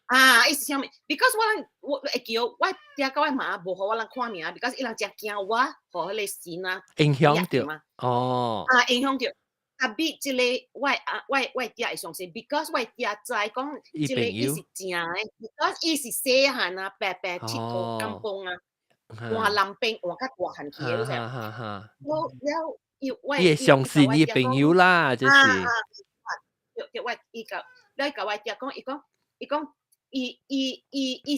啊，伊是痟物？Because 我人我會叫我爹佮我媽無予我人看名，because 伊人誠驚我予彼个神啊影響著。哦。啊，影響著。特別這個我啊，我爹會相信，because 我爹知講這個伊是正的，because 伊是細漢啊，白白𨑨迌甘榜啊，換南邊換較大漢去的，你知無？我了伊我伊會相信伊朋友啦，就是。啊，對對，我伊共，了伊共我爹講，伊講，伊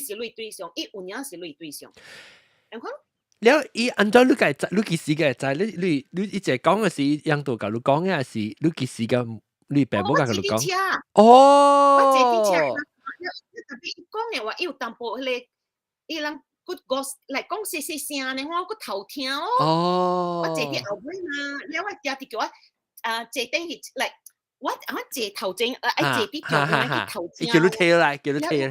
是你對象，伊有影是你對象。你看。了，伊按怎你會知？你幾時會知？你一直講的是印度共你講的，還是你幾時個你爸母共你講？哦。我坐佇車，特別伊講的話，伊有淡薄彼个，伊人閣講來講細細聲呢，我閣偷聽哦。我坐佇後尾嘛，了我爹直叫我啊坐頂去來，我我坐頭前，愛坐佇中間去頭前。伊叫你提來，叫你提去。看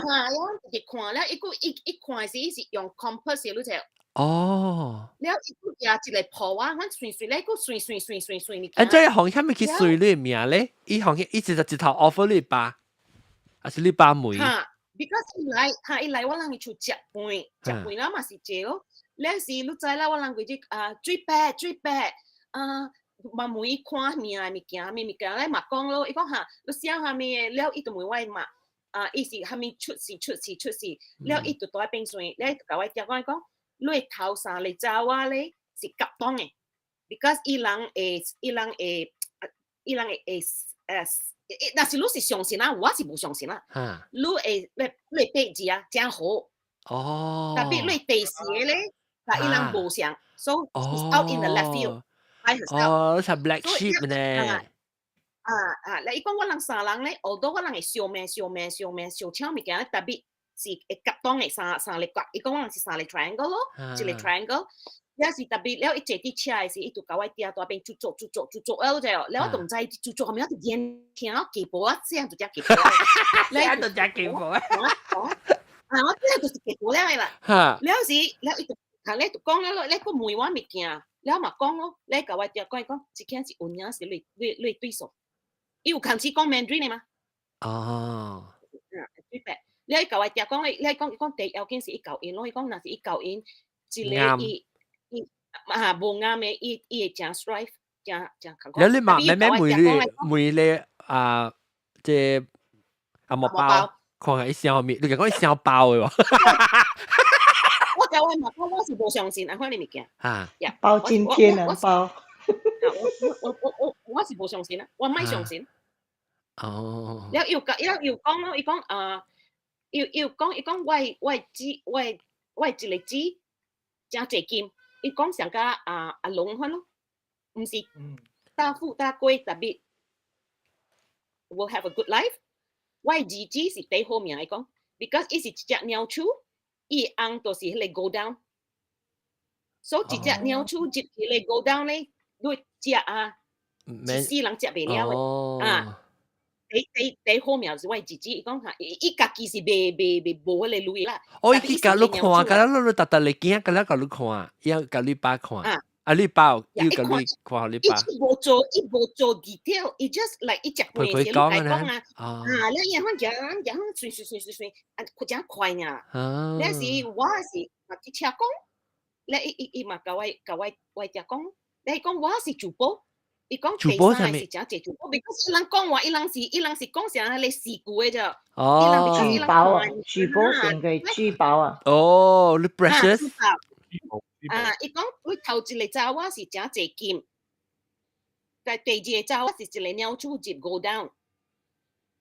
下，我直看了，伊閣伊看時，伊是用 compass 你知？了伊閣舉一个抱我，阮隨隨咧，閣隨隨隨隨隨物件。啊，這行啥物去隨你名咧？伊行伊一直一頭 offer 你爸，還是你爸妹？哈，because 伊來，哈伊來，我人去厝食飯，食飯了嘛是坐咯。了時你知啦，我人規日啊水伯水伯啊，嘛問伊看命的物件，啥物物件咧嘛講咯。伊講哈，你寫啥物的，了伊就問我媽。啊，伊是啥物出事出事出事，了伊就蹛邊線，了伊就共我聽講伊講，你頭三个查某咧是夾檔的，because 伊人會，若是你是相信啦，我是無相信啦。你會八字啊，誠好。特別你第四个咧，但伊人無相，so she's out in the left field。哦，係 black sheep 呢。啊啊！來伊講我人三人咧，although 我人會相命相命相命相搶物件，特別是會夾檔的三三個角。伊講我人是三個 triangle 咯，一個 triangle。了是特別了，伊坐佇車的時，伊就共我爹蹛邊做做做做做做，了就了我都毋知做做啥物，我就眼聽到雞婆啊，這樣就食雞婆。這樣就食雞婆啊！啊，我這樣就是雞婆了的啦。了時了伊就啊，咧就講了，咧閣問我物件，了嘛講咯，咧共我爹講伊講，這件是有影是你對手。伊有開始講 Mandarin 的嗎？哦。嗯，對白。你共我爹講，你講伊講第一要緊是伊交𪜶咯，伊講若是伊交𪜶，一個伊伊啊無啱的，伊會誠 strife，誠誠艱苦。了你嘛慢慢問你問你啊，這紅毛包，看下伊啥物，你講伊啥包的喎？我共我媽講，我是無相信按款的物件。啊。包青天啊包。我是無相信啊，我莫相信。了又講，又講咯，伊講啊，又講，伊講我一個姊誠濟金，伊講上甲啊阿龍款咯，毋是大富大貴，特別 will have a good life。我二姊是第好命，伊講，because 伊是一隻鳥鼠，伊翁就是彼個 godown，所以一隻鳥鼠入去個 godown 咧，你食啊，一世人食袂了的啊。第好命是我二姊，伊講哈，伊家己是袂無彼個鐳啦。哦，伊去共你看，共你你逐逐嚟見，共你共你看，伊共你爸看。啊，你爸又共你看，你爸。伊無做 detail，伊 just like 伊食飯時你講啊，啊，你伊款講講隨隨隨隨隨，啊，佢誠快爾。那時我是嘛去車講，咧伊伊伊嘛共我共我我只講，咧伊講我是主播，伊講第三個是誠濟主播，because 伊人講話，伊人是講啥咧事故的啫。哦，珠寶啊，珠寶成個珠寶啊。哦，你 precious。啊，伊講佢頭一個查某是誠濟金，但第二個查某是一個鳥鼠入五兩，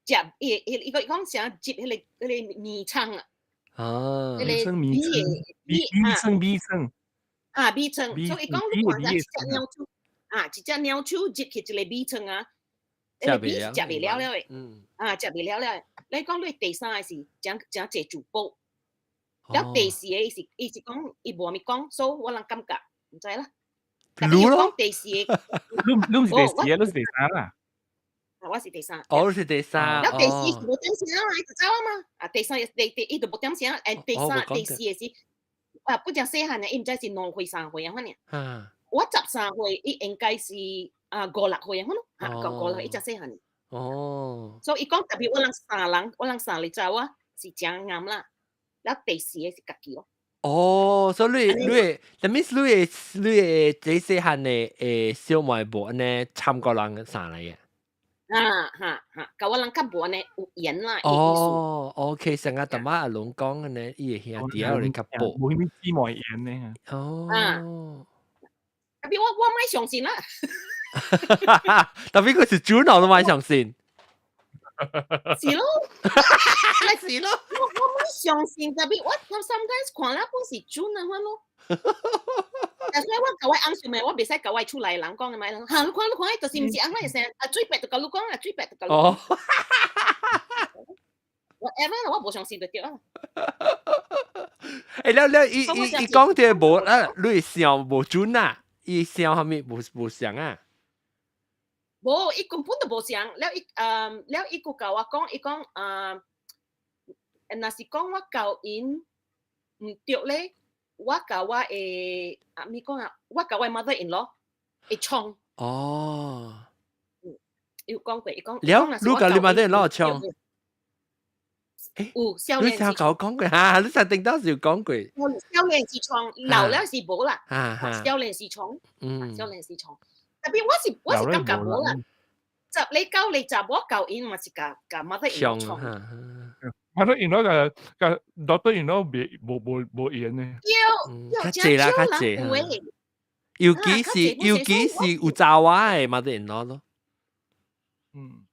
食伊伊伊個伊講啥入彼個米倉啊。啊，彼個米倉米米倉米倉。啊，米倉，所以伊講你看一隻鳥鼠啊，一隻鳥鼠入去一個米倉啊，彼個米是食袂了了的，啊，食袂了了。你講你第三個是誠誠濟珠寶。了第四個伊是講伊無物講，所以我人感覺毋知啦。你咯？第四個，你你是第四個，你是第三啦。啊，我是第三。哦，你是第三。了第四是無點聲啊，伊就走啊嘛。啊，第三第第伊就無點聲，誒，第三第四個是啊，不講細漢呢，伊毋知是2歲3歲啊，反正。我13歲，伊應該是啊五六歲啊，款咯，嚇，五六歲伊才細漢。所以伊講特別我人三人，我人三個查某是誠啱啦。了第四個是家己咯。哦，所以你你，that means 你你的這細漢的小妹無按呢參過人生來嘅。啊哈哈，共我人較無按呢有緣啦。哦，OK，上個淡仔阿龍講按呢，伊的兄弟仔嚟較薄。無啥物姊妹緣呢。哦。特別我莫相信啦。特別佢是主腦都莫相信。是咯，是咯，我莫相信，特別我 sometimes 看了本是準啊，款咯。但是我共我翁想的，我袂使共我厝內人講的嘛，哈，你看你看，就是毋是按怎會生啊？水白就共你講啊，水白就共你講。Whatever，我無相信就對啊。欸，了了，伊伊伊講的無啊，你想無準啊？伊想啥物無像啊？無，伊根本就無像。了伊了伊閣共我講，伊講若是講我交𪜶毋對咧，我共我的啊咪講啊，我共我 mother in law 會創。哦。嗯，伊有講過，伊講。了，你共你 mother in law 創？欸，有少年。你聽我講過哈？你上頂當時有講過。少年時創，老了是無啦。少年時創，少年時創。特別我是感覺無啦，十你九你十我舊𪜶嘛是共共 mother in law 創。 mother in law 共共 daughter in law 袂無無無緣呢。對，較濟啦，較濟。尤其是有查某的 mother in law 咯。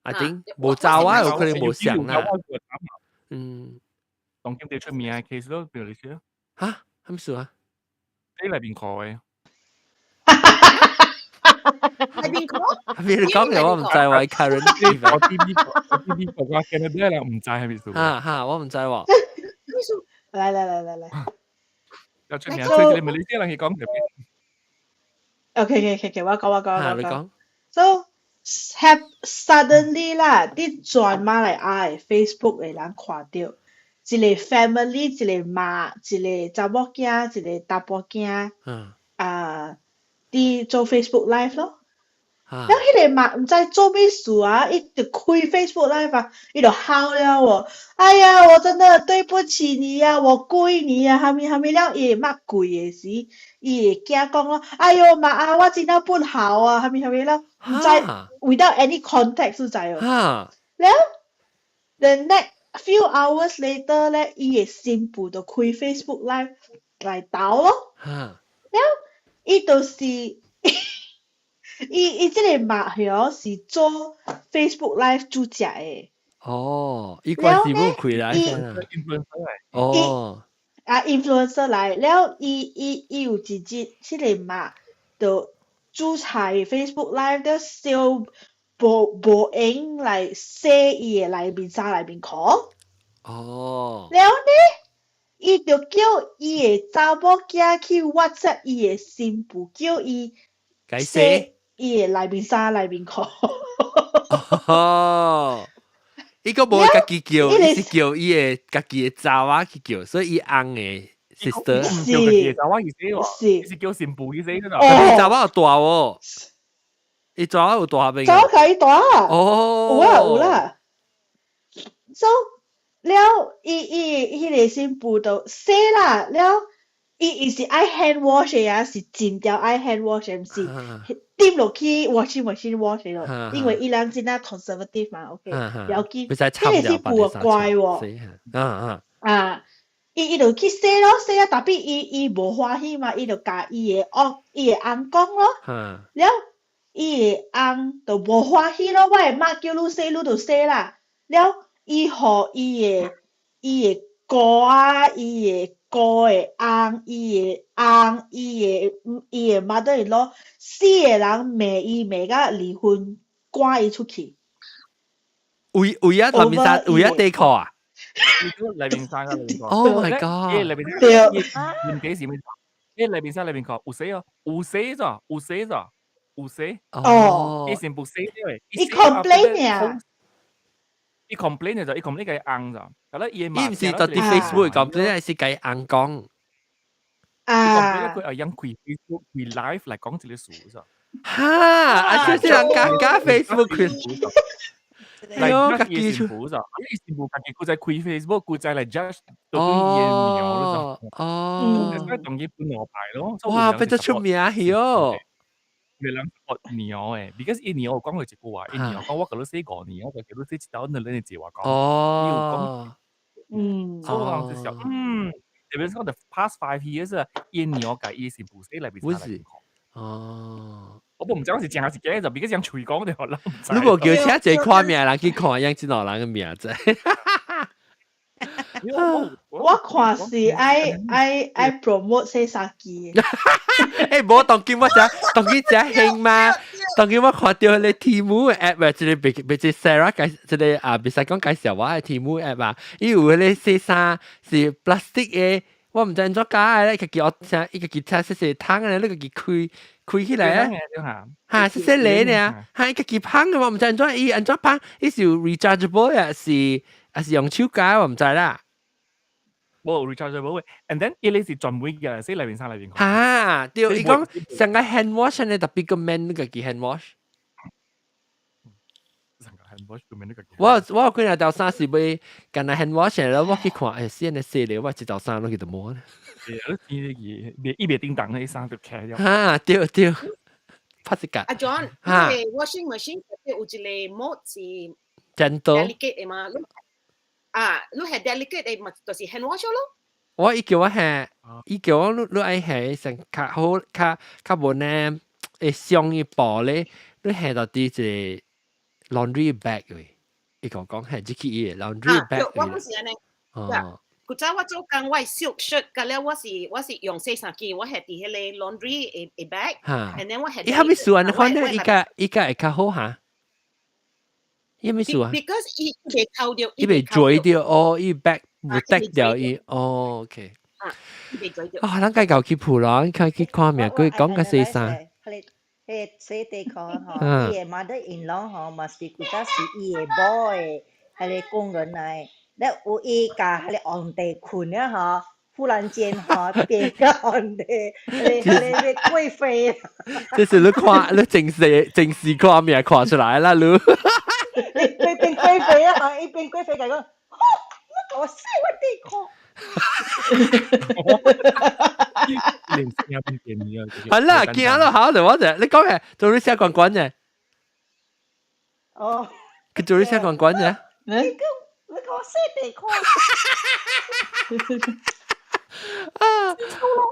I think 無查某有可能無像啦。當今最出名嘅 case 咯，比如你說。哈？啥物事啊？你內面褲的。內面褲？你講嘅我毋知喎，current 我啲美國，我啲美國啊，Canada 人毋知係咩事。哈哈，我毋知喎。來來來來來。有出名，所以你咪你啲人去講入邊。 OK，我講我講我講。你講。 So have suddenly 啦，佇全馬來亞的 Facebook 的人看到，一個 family，一個媽，一個查某囝，一個查埔囝，啊，佇做 Facebook Live 咯。了彼個媽毋知做咩事啊，伊就開 Facebook Live 啊，伊就哭了哦。哎呀，我真的對不起你啊，我故意你啊，啥物啥物了，伊會擘跪的時，伊的囝講咯，哎喲媽啊，我真正不好啊，啥物啥物了，毋知 without any context 你知無？了，the next few hours later 咧，伊的新婦就開 Facebook Live 來鬥咯。了，伊就是。伊伊這個媽曉是做 Facebook Live 煮食的。哦，伊關係冇開來先啊。哦。啊，influencer 來了，伊伊伊有一日，這個媽就煮菜 Facebook Live 了燒無無閒來洗伊的內面衫內面褲。了呢，伊就叫伊的查某囝去 WhatsApp 伊的新婦，叫伊洗伊的內面衫內面褲。哦，伊個無家己叫，伊是叫伊的家己的查某去叫，所以伊翁的 sister 是叫家己的查某去洗喎，是叫新婦去洗嗰度。伊查某有大喎，伊查某有大邊。查某可以大。哦。有啊有啦。So 了，伊伊彼個新婦就洗啦，了，伊伊是愛 hand wash 的啊，是真條愛 hand wash 的，毋是抌落去 washing machine wash 的咯。因為伊人真係 conservative 嘛，OK，了解。袂使這個是不怪喎。啊啊啊！伊伊就去洗咯，洗啊，tapi 伊伊無歡喜嘛，伊就共伊的翁伊的翁講咯。了，伊的翁就無歡喜咯，我的媽叫你洗，你就洗啦。了，伊予伊的伊的姑啊，伊的姑的翁，伊的翁，伊的伊的 mother-in-law，四個人罵伊罵甲離婚，趕伊出去。為為啊，內面衫為啊底褲啊？裏邊衫啊，裏邊褲。 Oh my god！裏邊對。年幾時咩？裏邊衫裏邊褲有洗哦，有洗咗，有洗咗，有洗。哦。伊先不洗嘅。伊 complain 啊。伊 complain 就伊 complain 佢翁咋，係啦，伊伊毋是到佇 Facebook complain，是共翁講。啊。佢係用開 Facebook 開 live 嚟講這個事咋。哈！啊，就是人家加 Facebook 開。嚟家己新婦咋，伊新婦家己佢在開 Facebook，佢在嚟 judge 到對伊的苗咯。哦。所以當佢本我牌咯。哇！變咗出名去哦。你人學苗誒，because 伊苗有講過一句話，伊苗講我共你洗5年，我共你洗一道，兩年一話講。哦。所以我就想，特別是講 the past 5 years 啊，伊苗共伊新婦洗來邊不是。哦。我唔知我是真還是假，就比較像嘴講就好啦。你無叫請一個看命人去看，樣這兩人的名字。我看是愛愛愛 promote 洗衫機。欸，無當今我知，當今真興嘛？當今我看著彼個 Temu 的 app 啊，這個別別這 Sarah 介，這個啊，袂使講介紹我的 Temu app 啊，伊有彼個洗衫是 plastic 的，我毋知按怎加的咧，家己學啥，伊家己拆細細桶的，你家己開開起來啊，哈，細細個爾，哈，伊家己芳的，我毋知按怎伊按怎芳，伊是有 rechargeable 的，是還是用手加，我毋知啦。無 rechargeable 的，and then 伊個是專門嘅，洗內面衫內面。哈，對，伊講上個 hand wash 呢，特別個 man 家己 hand wash。上個 hand wash 個 man 家己。我我有幾若條衫是買干焦 hand wash 的，我去看，欸，死按呢洗咧，我一條衫落去就無。你伊伊袂叮當，伊衫就開了。哈，對對，拍一格。阿 John，哈，washing machine 有一個 mode 是 gentle delicate 的嘛？啊，你係 delicate 的嘛，就是 hand wash 咯。我伊叫我下，伊叫我你你愛下成較好較較無呢，會傷伊布咧，你下到佇一個 laundry bag 位，伊講講係這去伊個 laundry bag。我不是按呢。哦。古早我做工，我 silk shirt，佮了我是我是用洗衫機，我係佇彼個 laundry 的的 bag，and then 我係。伊啥物事按呢款呢？伊較伊較會較好哈？伊啥物事啊？Because 伊袂臭著，伊袂墜著哦，伊 bag protect 掉伊哦，OK。啊，伊袂墜著。啊，咱該搞去鋪咯，你看去看命，佢講個洗衫。彼個洗底褲吼，伊的 mother in law 吼，嘛是古早是伊的某的彼個工人來。咧有伊共彼個皇帝睏了吼，忽然間吼變個皇帝，彼個彼個貴妃。這是你看，你正式正式看命看出來啦，你。你變貴妃啊！伊變貴妃，共講，吼，你共我洗我底褲。連聲變變啊！係啦，驚咯，好就我就你講嘅，做你寫關關嘅。哦。佢做你寫關關嘅。你講。你共我洗底褲。啊！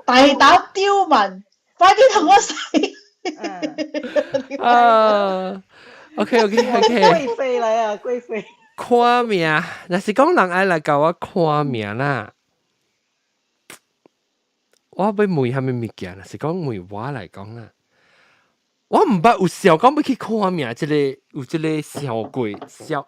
大膽刁民，快啲同我洗。啊！OK OK OK。貴妃來啊，貴妃。看命，若是講人愛來共我看命啦，我欲問啥物物件？若是講問我來講啦，我毋捌有想講欲去看命，這個有這個想過想，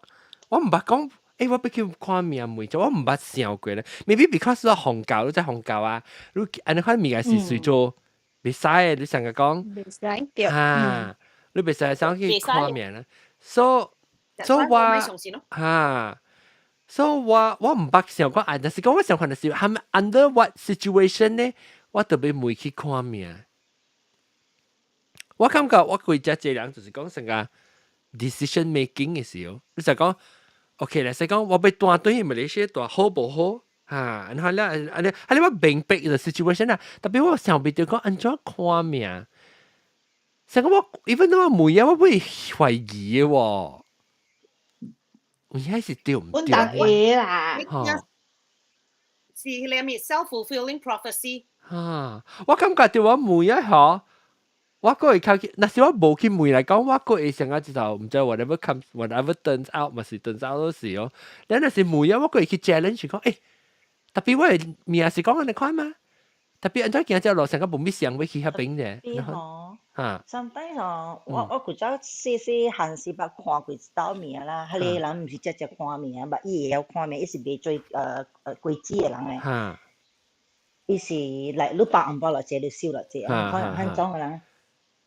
我毋捌講。欸，我欲去看命問，就我毋捌想過咧。Maybe because 我宗教，你知宗教啊，你按呢款物件是隨做袂使的，你上個講，袂使對，哈，你袂使想去看命啦。所以，所以我哈，所以我我毋捌想過，啊，但是講我想看的是，係咪 under what situation 呢？我特別會去看命。我感覺我規只這人就是講成個 decision making 的時候，你就講。OK 咧，使講我欲蹛轉去馬來西亞蹛好無好？嚇，然後咧，啊你啊你我明白個 situation 啊，特別我想袂著講按怎看命，成個我 even 我問啊，我會懷疑嘅喎，有影是對毋對？阮會啦，是迄個咩 self-fulfilling prophecy。嚇，我感覺著我問啊，嗬，我閣會較去，若是我無去問來講，我閣會想啊，知道毋知 whatever comes whatever turns out 嘛是 turns out 都是哦。你若是問啊，我閣會去 challenge 講，欸，特別我的命是講按呢款嗎？特別按怎行這路，成個無物想欲去遐邊者。你吼，嚇，sometimes 吼，我古早細細漢時捌看過一道命啦，彼个人毋是直接看命，捌伊會曉看命，伊是袂做鬼子的人咧。伊是來你包紅包偌濟，你收偌濟，看按種的人。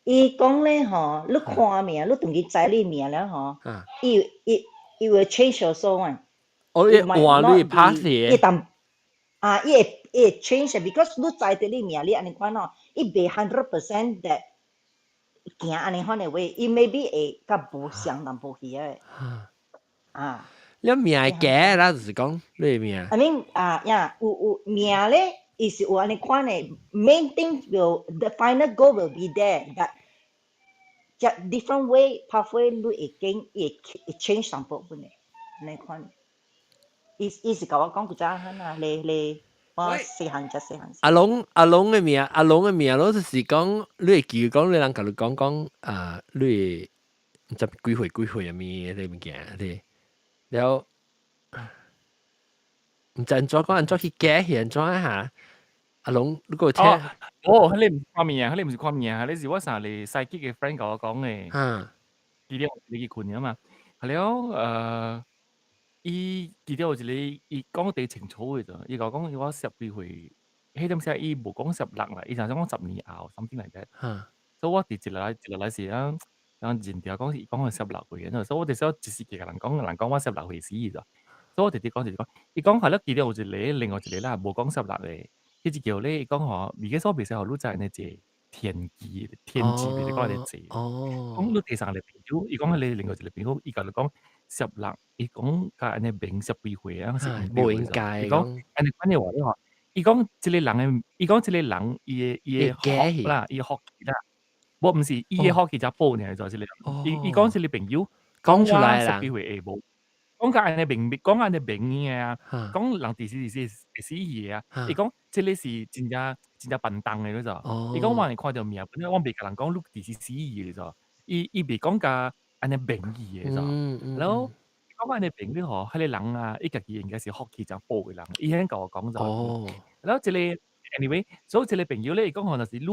伊講咧吼，你看命，你當去知你命了吼，伊會 change also one。哦，伊換你拍死。伊當啊，伊會 change because 你知著你命，你按呢款吼，伊袂 100% that 行按呢款的話，伊 maybe 會較無相淡薄去的。啊。你命會假啦，就是講你命。 I mean 啊呀，有命咧，伊是有按呢款的，main thing will the final goal will be there，but 這 different way pathway 你會經會 change 淡薄本的，按呢款。伊是共我講古早漢啊，咧咧，我細漢才細漢。阿龍阿龍的命，阿龍的命，攏就是講，你會記講，你人共你講講啊，你會毋知幾歲幾歲啊物彼個物件，對，了毋知按怎講，按怎去解是按怎哈？阿龍，你閣有聽？哦，彼个毋是看命，彼个毋是看命，彼个是我三個 psychic 的 friend 共我講的。記得你去睏了嘛？係了，伊記得有一個，伊講得清楚的咋，伊共我講我十幾歲，彼陣時伊無講16啦，伊就講10年後，something like that。所以我佇一落來一落來時啊，人認著講伊講是16歲，所以我就是一時共人講，人講我十六歲死咋。所以我直直講就是講，伊講係了記得有一個另外一個啦，無講十六個，彼一叫咧，伊講吼，未記所袂使予你知呢這天機，天機袂使講呢這。講你第三個朋友，伊講彼個另外一個朋友，伊共你講十六，伊講共按呢明十幾歲啊，是毋對無應該。伊講按呢款的話咧吼，伊講這個人的，伊講這個人伊的福啦，伊的福氣啦，無毋是伊的福氣才報爾，就這個。伊講這個朋友講出來啦，十幾歲會無。講甲按呢明，講按呢明的啊，講人佇時時會死去的啊。伊講這個是真正真正笨重的，你知？伊講我若看著命，本來我袂共人講你佇時死去的，知？伊袂講甲按呢明去的，知？然後講按呢明你吼，彼個人啊，伊家己應該是福氣真寶的人，伊彼共我講就。然後這個 anyway，所以這個朋友咧，伊講吼，若是你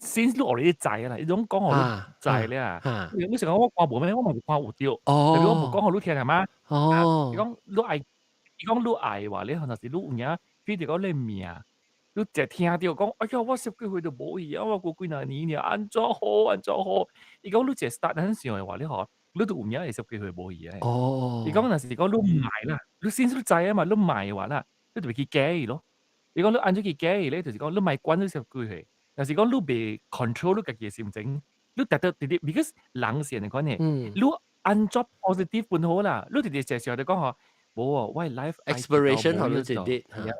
since 你 already 知啦，伊攏講予你知咧。你想講我看無咩？我嘛是看有著，特別我無講予你聽係嗎？伊講你愛，伊講你愛的話咧，若是你有影記著講你命，你一聽著講，哎呀，我十幾歲就無去啊，我過幾若年爾，按怎好按怎好？伊講你一 start 按呢想的話咧吼，你就有影會十幾歲無去的。伊講若是講你毋愛啦，你 since 你知啊嘛，你毋愛的話啦，你就袂去改伊咯。伊講你按怎去改伊咧，就是講你莫管你十幾歲，若是講你袂 control 你家己的心情，你直直直直，because 人是按呢款的，你按怎 positive 本好啦，你直直常常就講吼，無哦，我的 life expiration 予你一日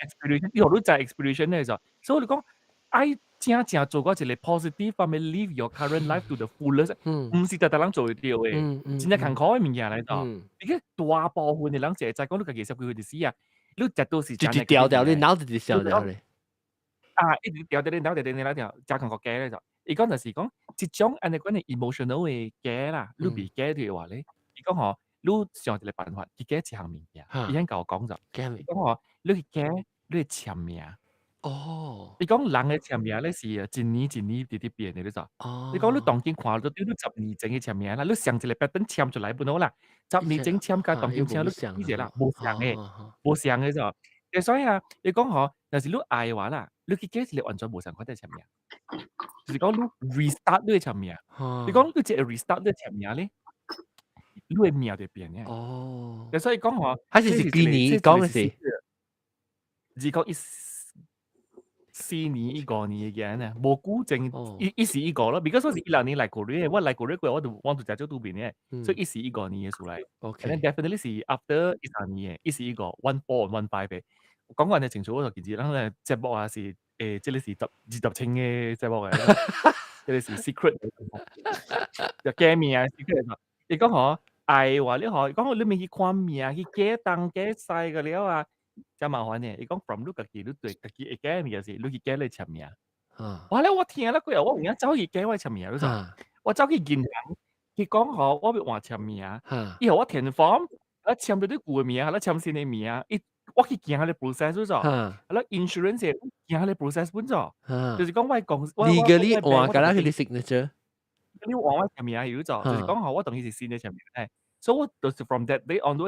，expiration，伊予你知 expiration 咧就，所以你講愛正正做過一個 positive 方面 live your current life to the fullest，毋是逐逐人做會著的，真正艱苦的物件來做。你看大部分的人就會知講你家己十幾歲就死啊，你絕對是直直調調，你腦直直調調咧。啊，一直調調你腦調調你腦調，誠艱苦加咧就。伊講就是講，這種按呢款的 emotional 的加啦，你袂加的話咧，伊講吼，你想一個辦法去加一項物件，伊先共我講就，伊講吼，你去加你的簽名。伊講人的簽名咧是一年一年直直變的，你知？伊講你當今看到對你10年前的簽名啦，你上一個 pattern 簽出來本好啦，十年前簽佮當今簽你記者啦，無仝的，無仝的就。所以啊，伊講吼，若是你愛的話啦，你去加一個完全無仝款的簽名，就是講你 restart 你的簽名。伊講你這個 restart 你的簽名咧，你的命就變的。所以講吼，還是是幾年講的是？201。4年1個年嘅呢，無久前一時一個咯，because 我是16年來 Korea，我來 Korea 過後我就食少拄邊嘅，所以1時1個年嘅出來。And then definitely 是 after 13年嘅，1時1個 14 and 15 嘅。講過你清楚，我就記住，咱個節目啊是這個是20千嘅節目嘅，這個是 secret，就假名 secret。伊講吼，愛話你吼，講你免去看名，去改東改西個了啊，真麻煩嘅。伊講 from 你家己，你對家己會改物件是，你去改你簽名。哇！咧我聽了過後，我有影走去改我簽名，你知？我走去銀行去講吼，我欲換簽名，伊予我填 form，我簽著你舊的名，我簽新的名，伊我去行彼个 process 咗，啊啦 insurance 行彼个 process 本咗，就是講我公司， legally 換敢若彼个 signature，你換我簽名有咗，就是講吼，我當伊是新的簽名，所以我就是 from that day on 就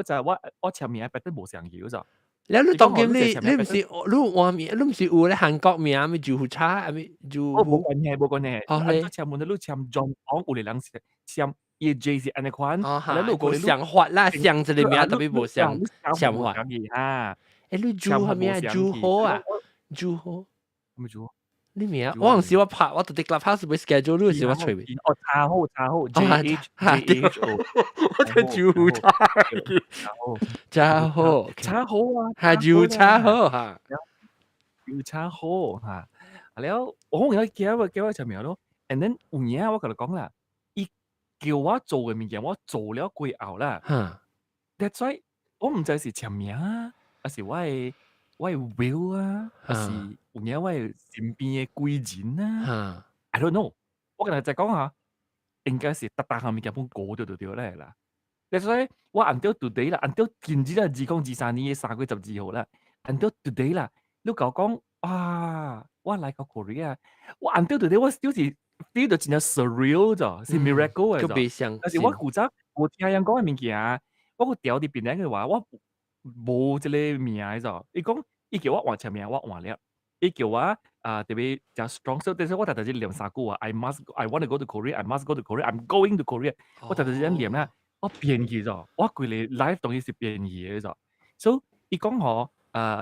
我簽名別得無相去咗。了你當今你毋是你換名，你毋是有咧韓國名咩住戶差，咩住戶？無關係，無關係。哦，你簽門你簽 John 王，有個人是簽伊 J 是按呢款，哦哈，無相法啦，相一個名特別無相相法。哈，你住啥物啊？住好啊？住好？咩住？你名？我有時我拍，我特別 Clubhouse 欲 schedule 你時我揣袂。哦，查好查好，J H J H O，我聽住查，查好，查好啊，哈，住查好哈，住查好哈。了，我有記我記我前面咯，and then 有影我共你講啦，伊叫我做嘅物件，我做了過後啦。That's why 我毋知是簽名啊，還是我的 will 啊，還是有影我的身邊的貴人啊。I don't know。我剛才在講下，應該是逐逐項物件攏過著就對咧啦。That's why 我 until today 啦，until 今日啦，2023年3月12號啦，until today 啦，你共我講啊，我來到 Korea，我 until today 我 still 是 feel 到真正 surreal 咗，是 miracle 嘅咗。但是我古早無聽人講的物件，我閣調佇邊個嘅話，我無這個名咗。伊講伊叫我換簽名，我換了。伊叫我啊特別誠 strong，所以我逐逐日念三句話，I must I want to go to Korea，I must go to Korea，I'm going to Korea。我逐逐日念啦，我變去咗，我規個 life 當然是變去的咗。所以伊講吼，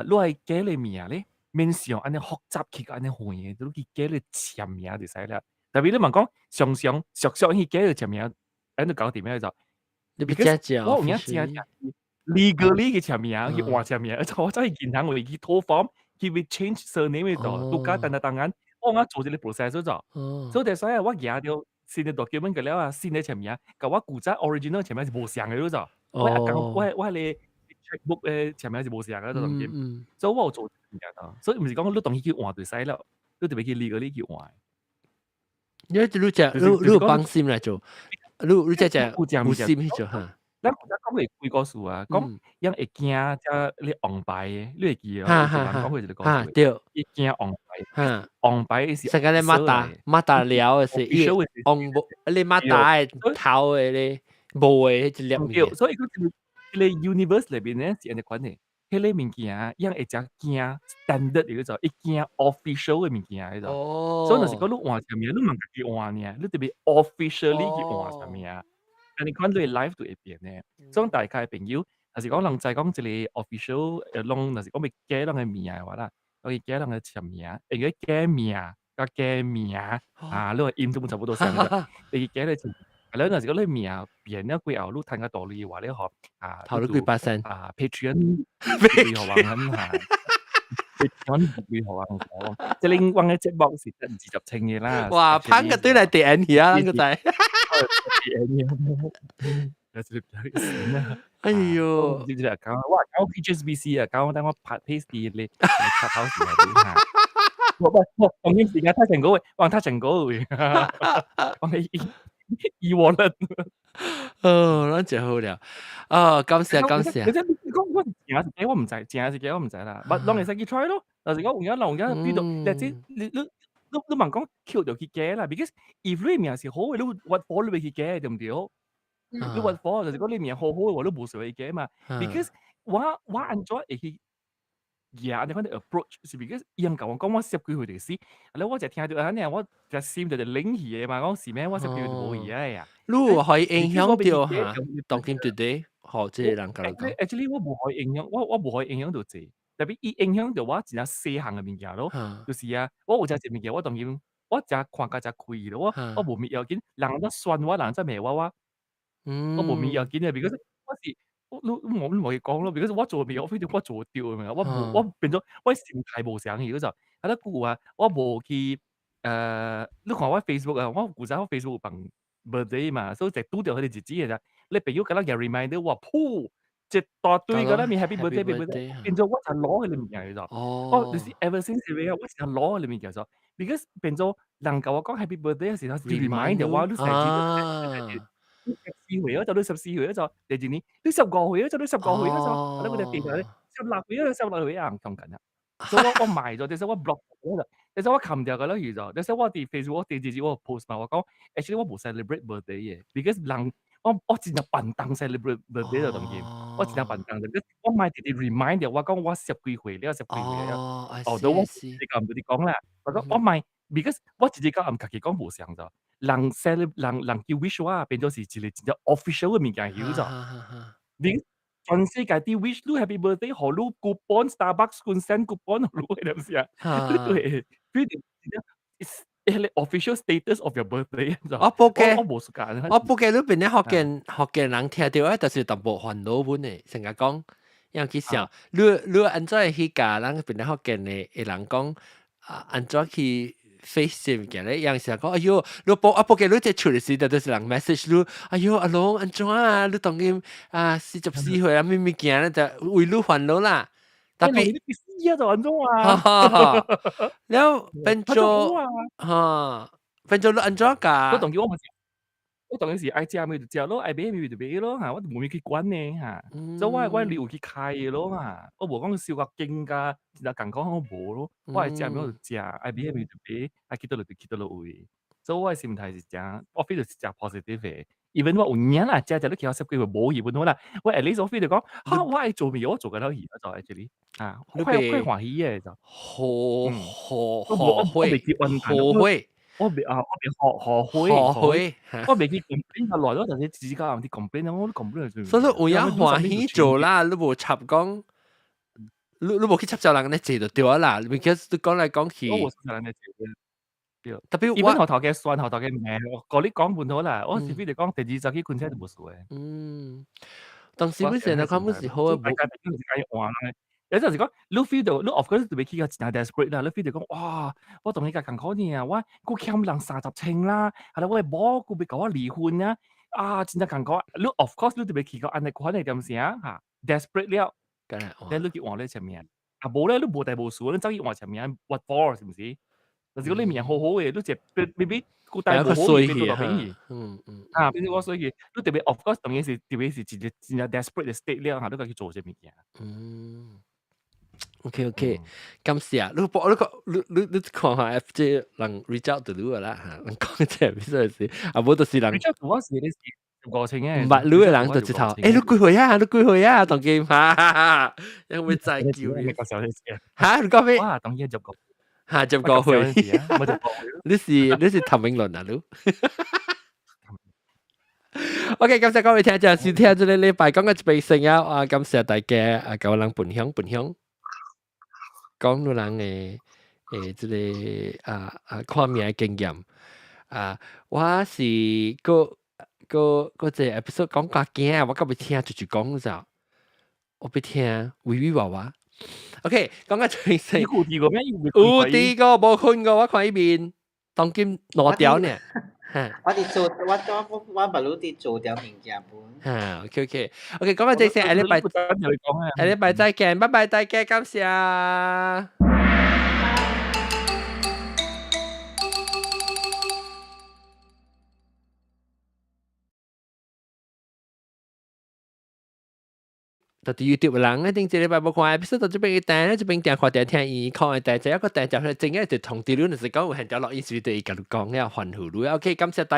你愛改你名咧，免想按呢複雜去按呢遠的，你去改你簽名就使了。特別你問講常常常常去改個簽名，按就搞掂了就。你別真正我有影真正 legally 去簽名去換簽名，我走去銀行位去討 form，去欲 change surname 度，拄甲等下當然，我有做這個 process 咗。所以所以我舉著新的 document 個了啊，新的簽名，共我古早 original 簽名是無相的咗。我阿公我彼个 checkbook 的簽名是無相的，當今。所以我有做這個物件，所以毋是講你當去去換就使了，你特別去 legally 去換。你你只你你有放心來做，你這隻有心去做哈。咱古早講過幾個事啊，講人會驚遮咧王牌的，你會記得？講過一個故事。對。伊驚王牌。王牌是。成個咧馬達馬達了的是伊王無，你馬達的頭的咧無的彼一粒物件。所以講這個 universe 內面咧是按呢款的，彼个物件人會誠驚 standard 叫做，伊驚 official 的物件彼種。所以若是講你換啥物，你毋家己換爾，你特別 officially 去換啥物。按呢款你 life 就會變的。所以大家的朋友，若是講人知講一個 official，攏若是講欲改人的名的話啦，可以改人的簽名，因為改名佮改名啊，你個音都差不多相的。你改咧，啊，你若是講你名變了過後，你趁較大鐳的話咧吼，啊，頭你幾百仙啊，Patreon 幾予人哈，Patreon 幾予人吼，這恁阮的節目是20千的啦。哇，芳個對來點去啊，個仔。哎喲，知唔知啊？講我講 HSBC 啊，講等我拍 paste 佇咧卡頭時嚇。無無無，當今時間太成功的，我太成功的，我伊 wallet。哦，咱真好了。哦，感謝感謝。其實你講我是正是假，我毋知，正是假我毋知啦。但攏會使去 try 咯。若是講有影人有影比到，或者你莫講捡著去改啦，because if 你名是好的，你 what for 你欲去改對毋對？你 what for 就是講你名好好的話，你無需要去改嘛。Because 我按怎會去舉按呢款的 approach 是 because 伊人共我講我十幾歲就死，啊我就聽著按呢，我隻心就冷去的嘛，講是咩？我十幾歲就無去啊呀。你有予伊影響著哈？當今 today，予這个人共你講。 Actually 我無予伊影響，我無予伊影響著濟。特別伊影響到我真正細項嘅物件咯，就是啊，我有隻一物件，我當今我誠看甲誠開咯，我無物要緊，人怎酸我，人怎罵我，我無物要緊嘅，because 我是我你無去講咯，because 我做物我非常我做對嘅，我無我變做我心態無相去，就啊，咧久啊，我無去你看我 Facebook 啊，我舊早我 Facebook 放 birthday 嘛，所以就拄著彼個日子嘅咋，你朋友敢若舉 reminder 我，噗，一大堆個咱咪 happy birthday happy birthday，變做我就攞彼個物件去咗。我就是 ever since 我成日攞彼個物件咗，because 變做人共我講 happy birthday 嘅時候，就 remind 我，你生日你14歲啊，就你14歲啊，就第二年你15歲啊，就你15歲啊，就，我哋第二年16歲啊，16歲啊，唔同緊啊。所以我賣咗，但是我 block 咗，但是我冚掉個咯，去咗。但是我佇 Facebook 第二日我 post 嘛，我講 actually 我無 celebrate birthday 嘅，because 人我真正笨當 celebrate birthday 就當見，我真正笨當，我莫直直 remind 我講我十幾歲了，十幾歲了。哦，都我直接唔直講啦，我講我莫，because 我直接講毋家己講無相咗，人 celebrate 人人叫 wish 我變做是一個真正 official 嘅物件去咗。你全世界啲 wish 你 happy birthday，予你 coupon Starbucks 跟 send coupon 予你，是毋是啊？對，變成真正 official status of your birthday。我報嘅，我無時間。我報嘅你邊咧福建人聽著啊，就是淡薄煩惱本的，成日講，因為去想，你按怎去共咱邊咧福建的人講啊，按怎去 face 這物件咧？樣成講，哎喲，你報啊報嘅你這出嚟時，就是人 message 你，哎喲，阿龍按怎啊？你當今啊44歲啊，咩物件咧就為你煩惱啦。特別你死啊就按怎啊？了變做哈，變做你按怎共？我當今我我當時是愛食物就食咯，愛買物就買咯，嚇，我無物去管呢嚇。所以我留去開的咯嚇，我無講燒較緊甲真正艱苦，我無咯。我愛食物就食，愛買物就買，愛去佗落就去佗落位。所以我的心態是誠，我 feel 是誠 positive 的。even 我有影啦，食食你去到十幾歲無去本好啦，我 at least 我 feel 就講，哈，我愛做物，我做個了去，就 actually 啊，快快歡喜的就。後後後悔，後悔。我袂啊，我袂後後悔，後悔，我袂去 complain 較耐，我但是自己人啲 complain，我都 complain。所以有影歡喜做啦，你無插講，你無去插手人咧坐就對啦，because 你講來講去。我無插人咧坐對。特別我後頭家酸，後頭家罵，甲你講本好啦，我是比如講第二早去困醒就無事的。嗯，當時本身來看本是好的。大家就是換有陣時講，你 feel 到，你 of course 特別去到真 desperate 啦，你 feel 到講，哇，我同伊較艱苦爾，我閣欠人30千啦，係啦，我的某閣欲共我離婚啊，啊，真正艱苦。你 of course 你特別去到按呢款的點聲嚇，desperate 了，你去換咧啥物啊？啊無咧，你無代無事，你走去換啥物啊？What for 是毋是？就是講你命好好的，你一 maybe 孤單無好變做大朋友，啊，變做我所以，你特別 of course 當然是特別是一個真正 desperate 的 state 了嚇，你家去做這物件。嗯。OK OK，感謝。你報你個你你你看下 F 這人 reach out 到你啦嚇，人講這咩事？啊，無就是人 reach out 我是你是5000嘅，毋捌你的人就一頭，欸，你幾歲啊？你幾歲啊？當今哈哈哈，因為再叫你嚇，你講咩？哇，當今十個，嚇15歲，你是譚詠麟啊？你？OK，感謝各位聽眾收聽這個禮拜講嘅一遍聲啊！啊，感謝大家啊，共阮分享分享，講你人的這個啊看命的經驗啊，我是閣閣閣這個 episode 講較驚，我閣欲聽就就講咋，我欲聽娓娓娃娃。OK，講到最先，有提過咩？有提過，無困過，我看伊面當今兩條呢。我佇做，我我我捌汝佇做條物件本。嚇，OK OK OK，講到這先，下禮拜下禮拜再見，拜拜大家，感謝。到佇 YouTube 人一定這禮拜無看 episode 到這邊等，這邊訂看訂聽伊看的，但這一個訂就係真嘅就通知你，就是講有現條錄音時對伊共你講了歡呼你。OK，感謝大家。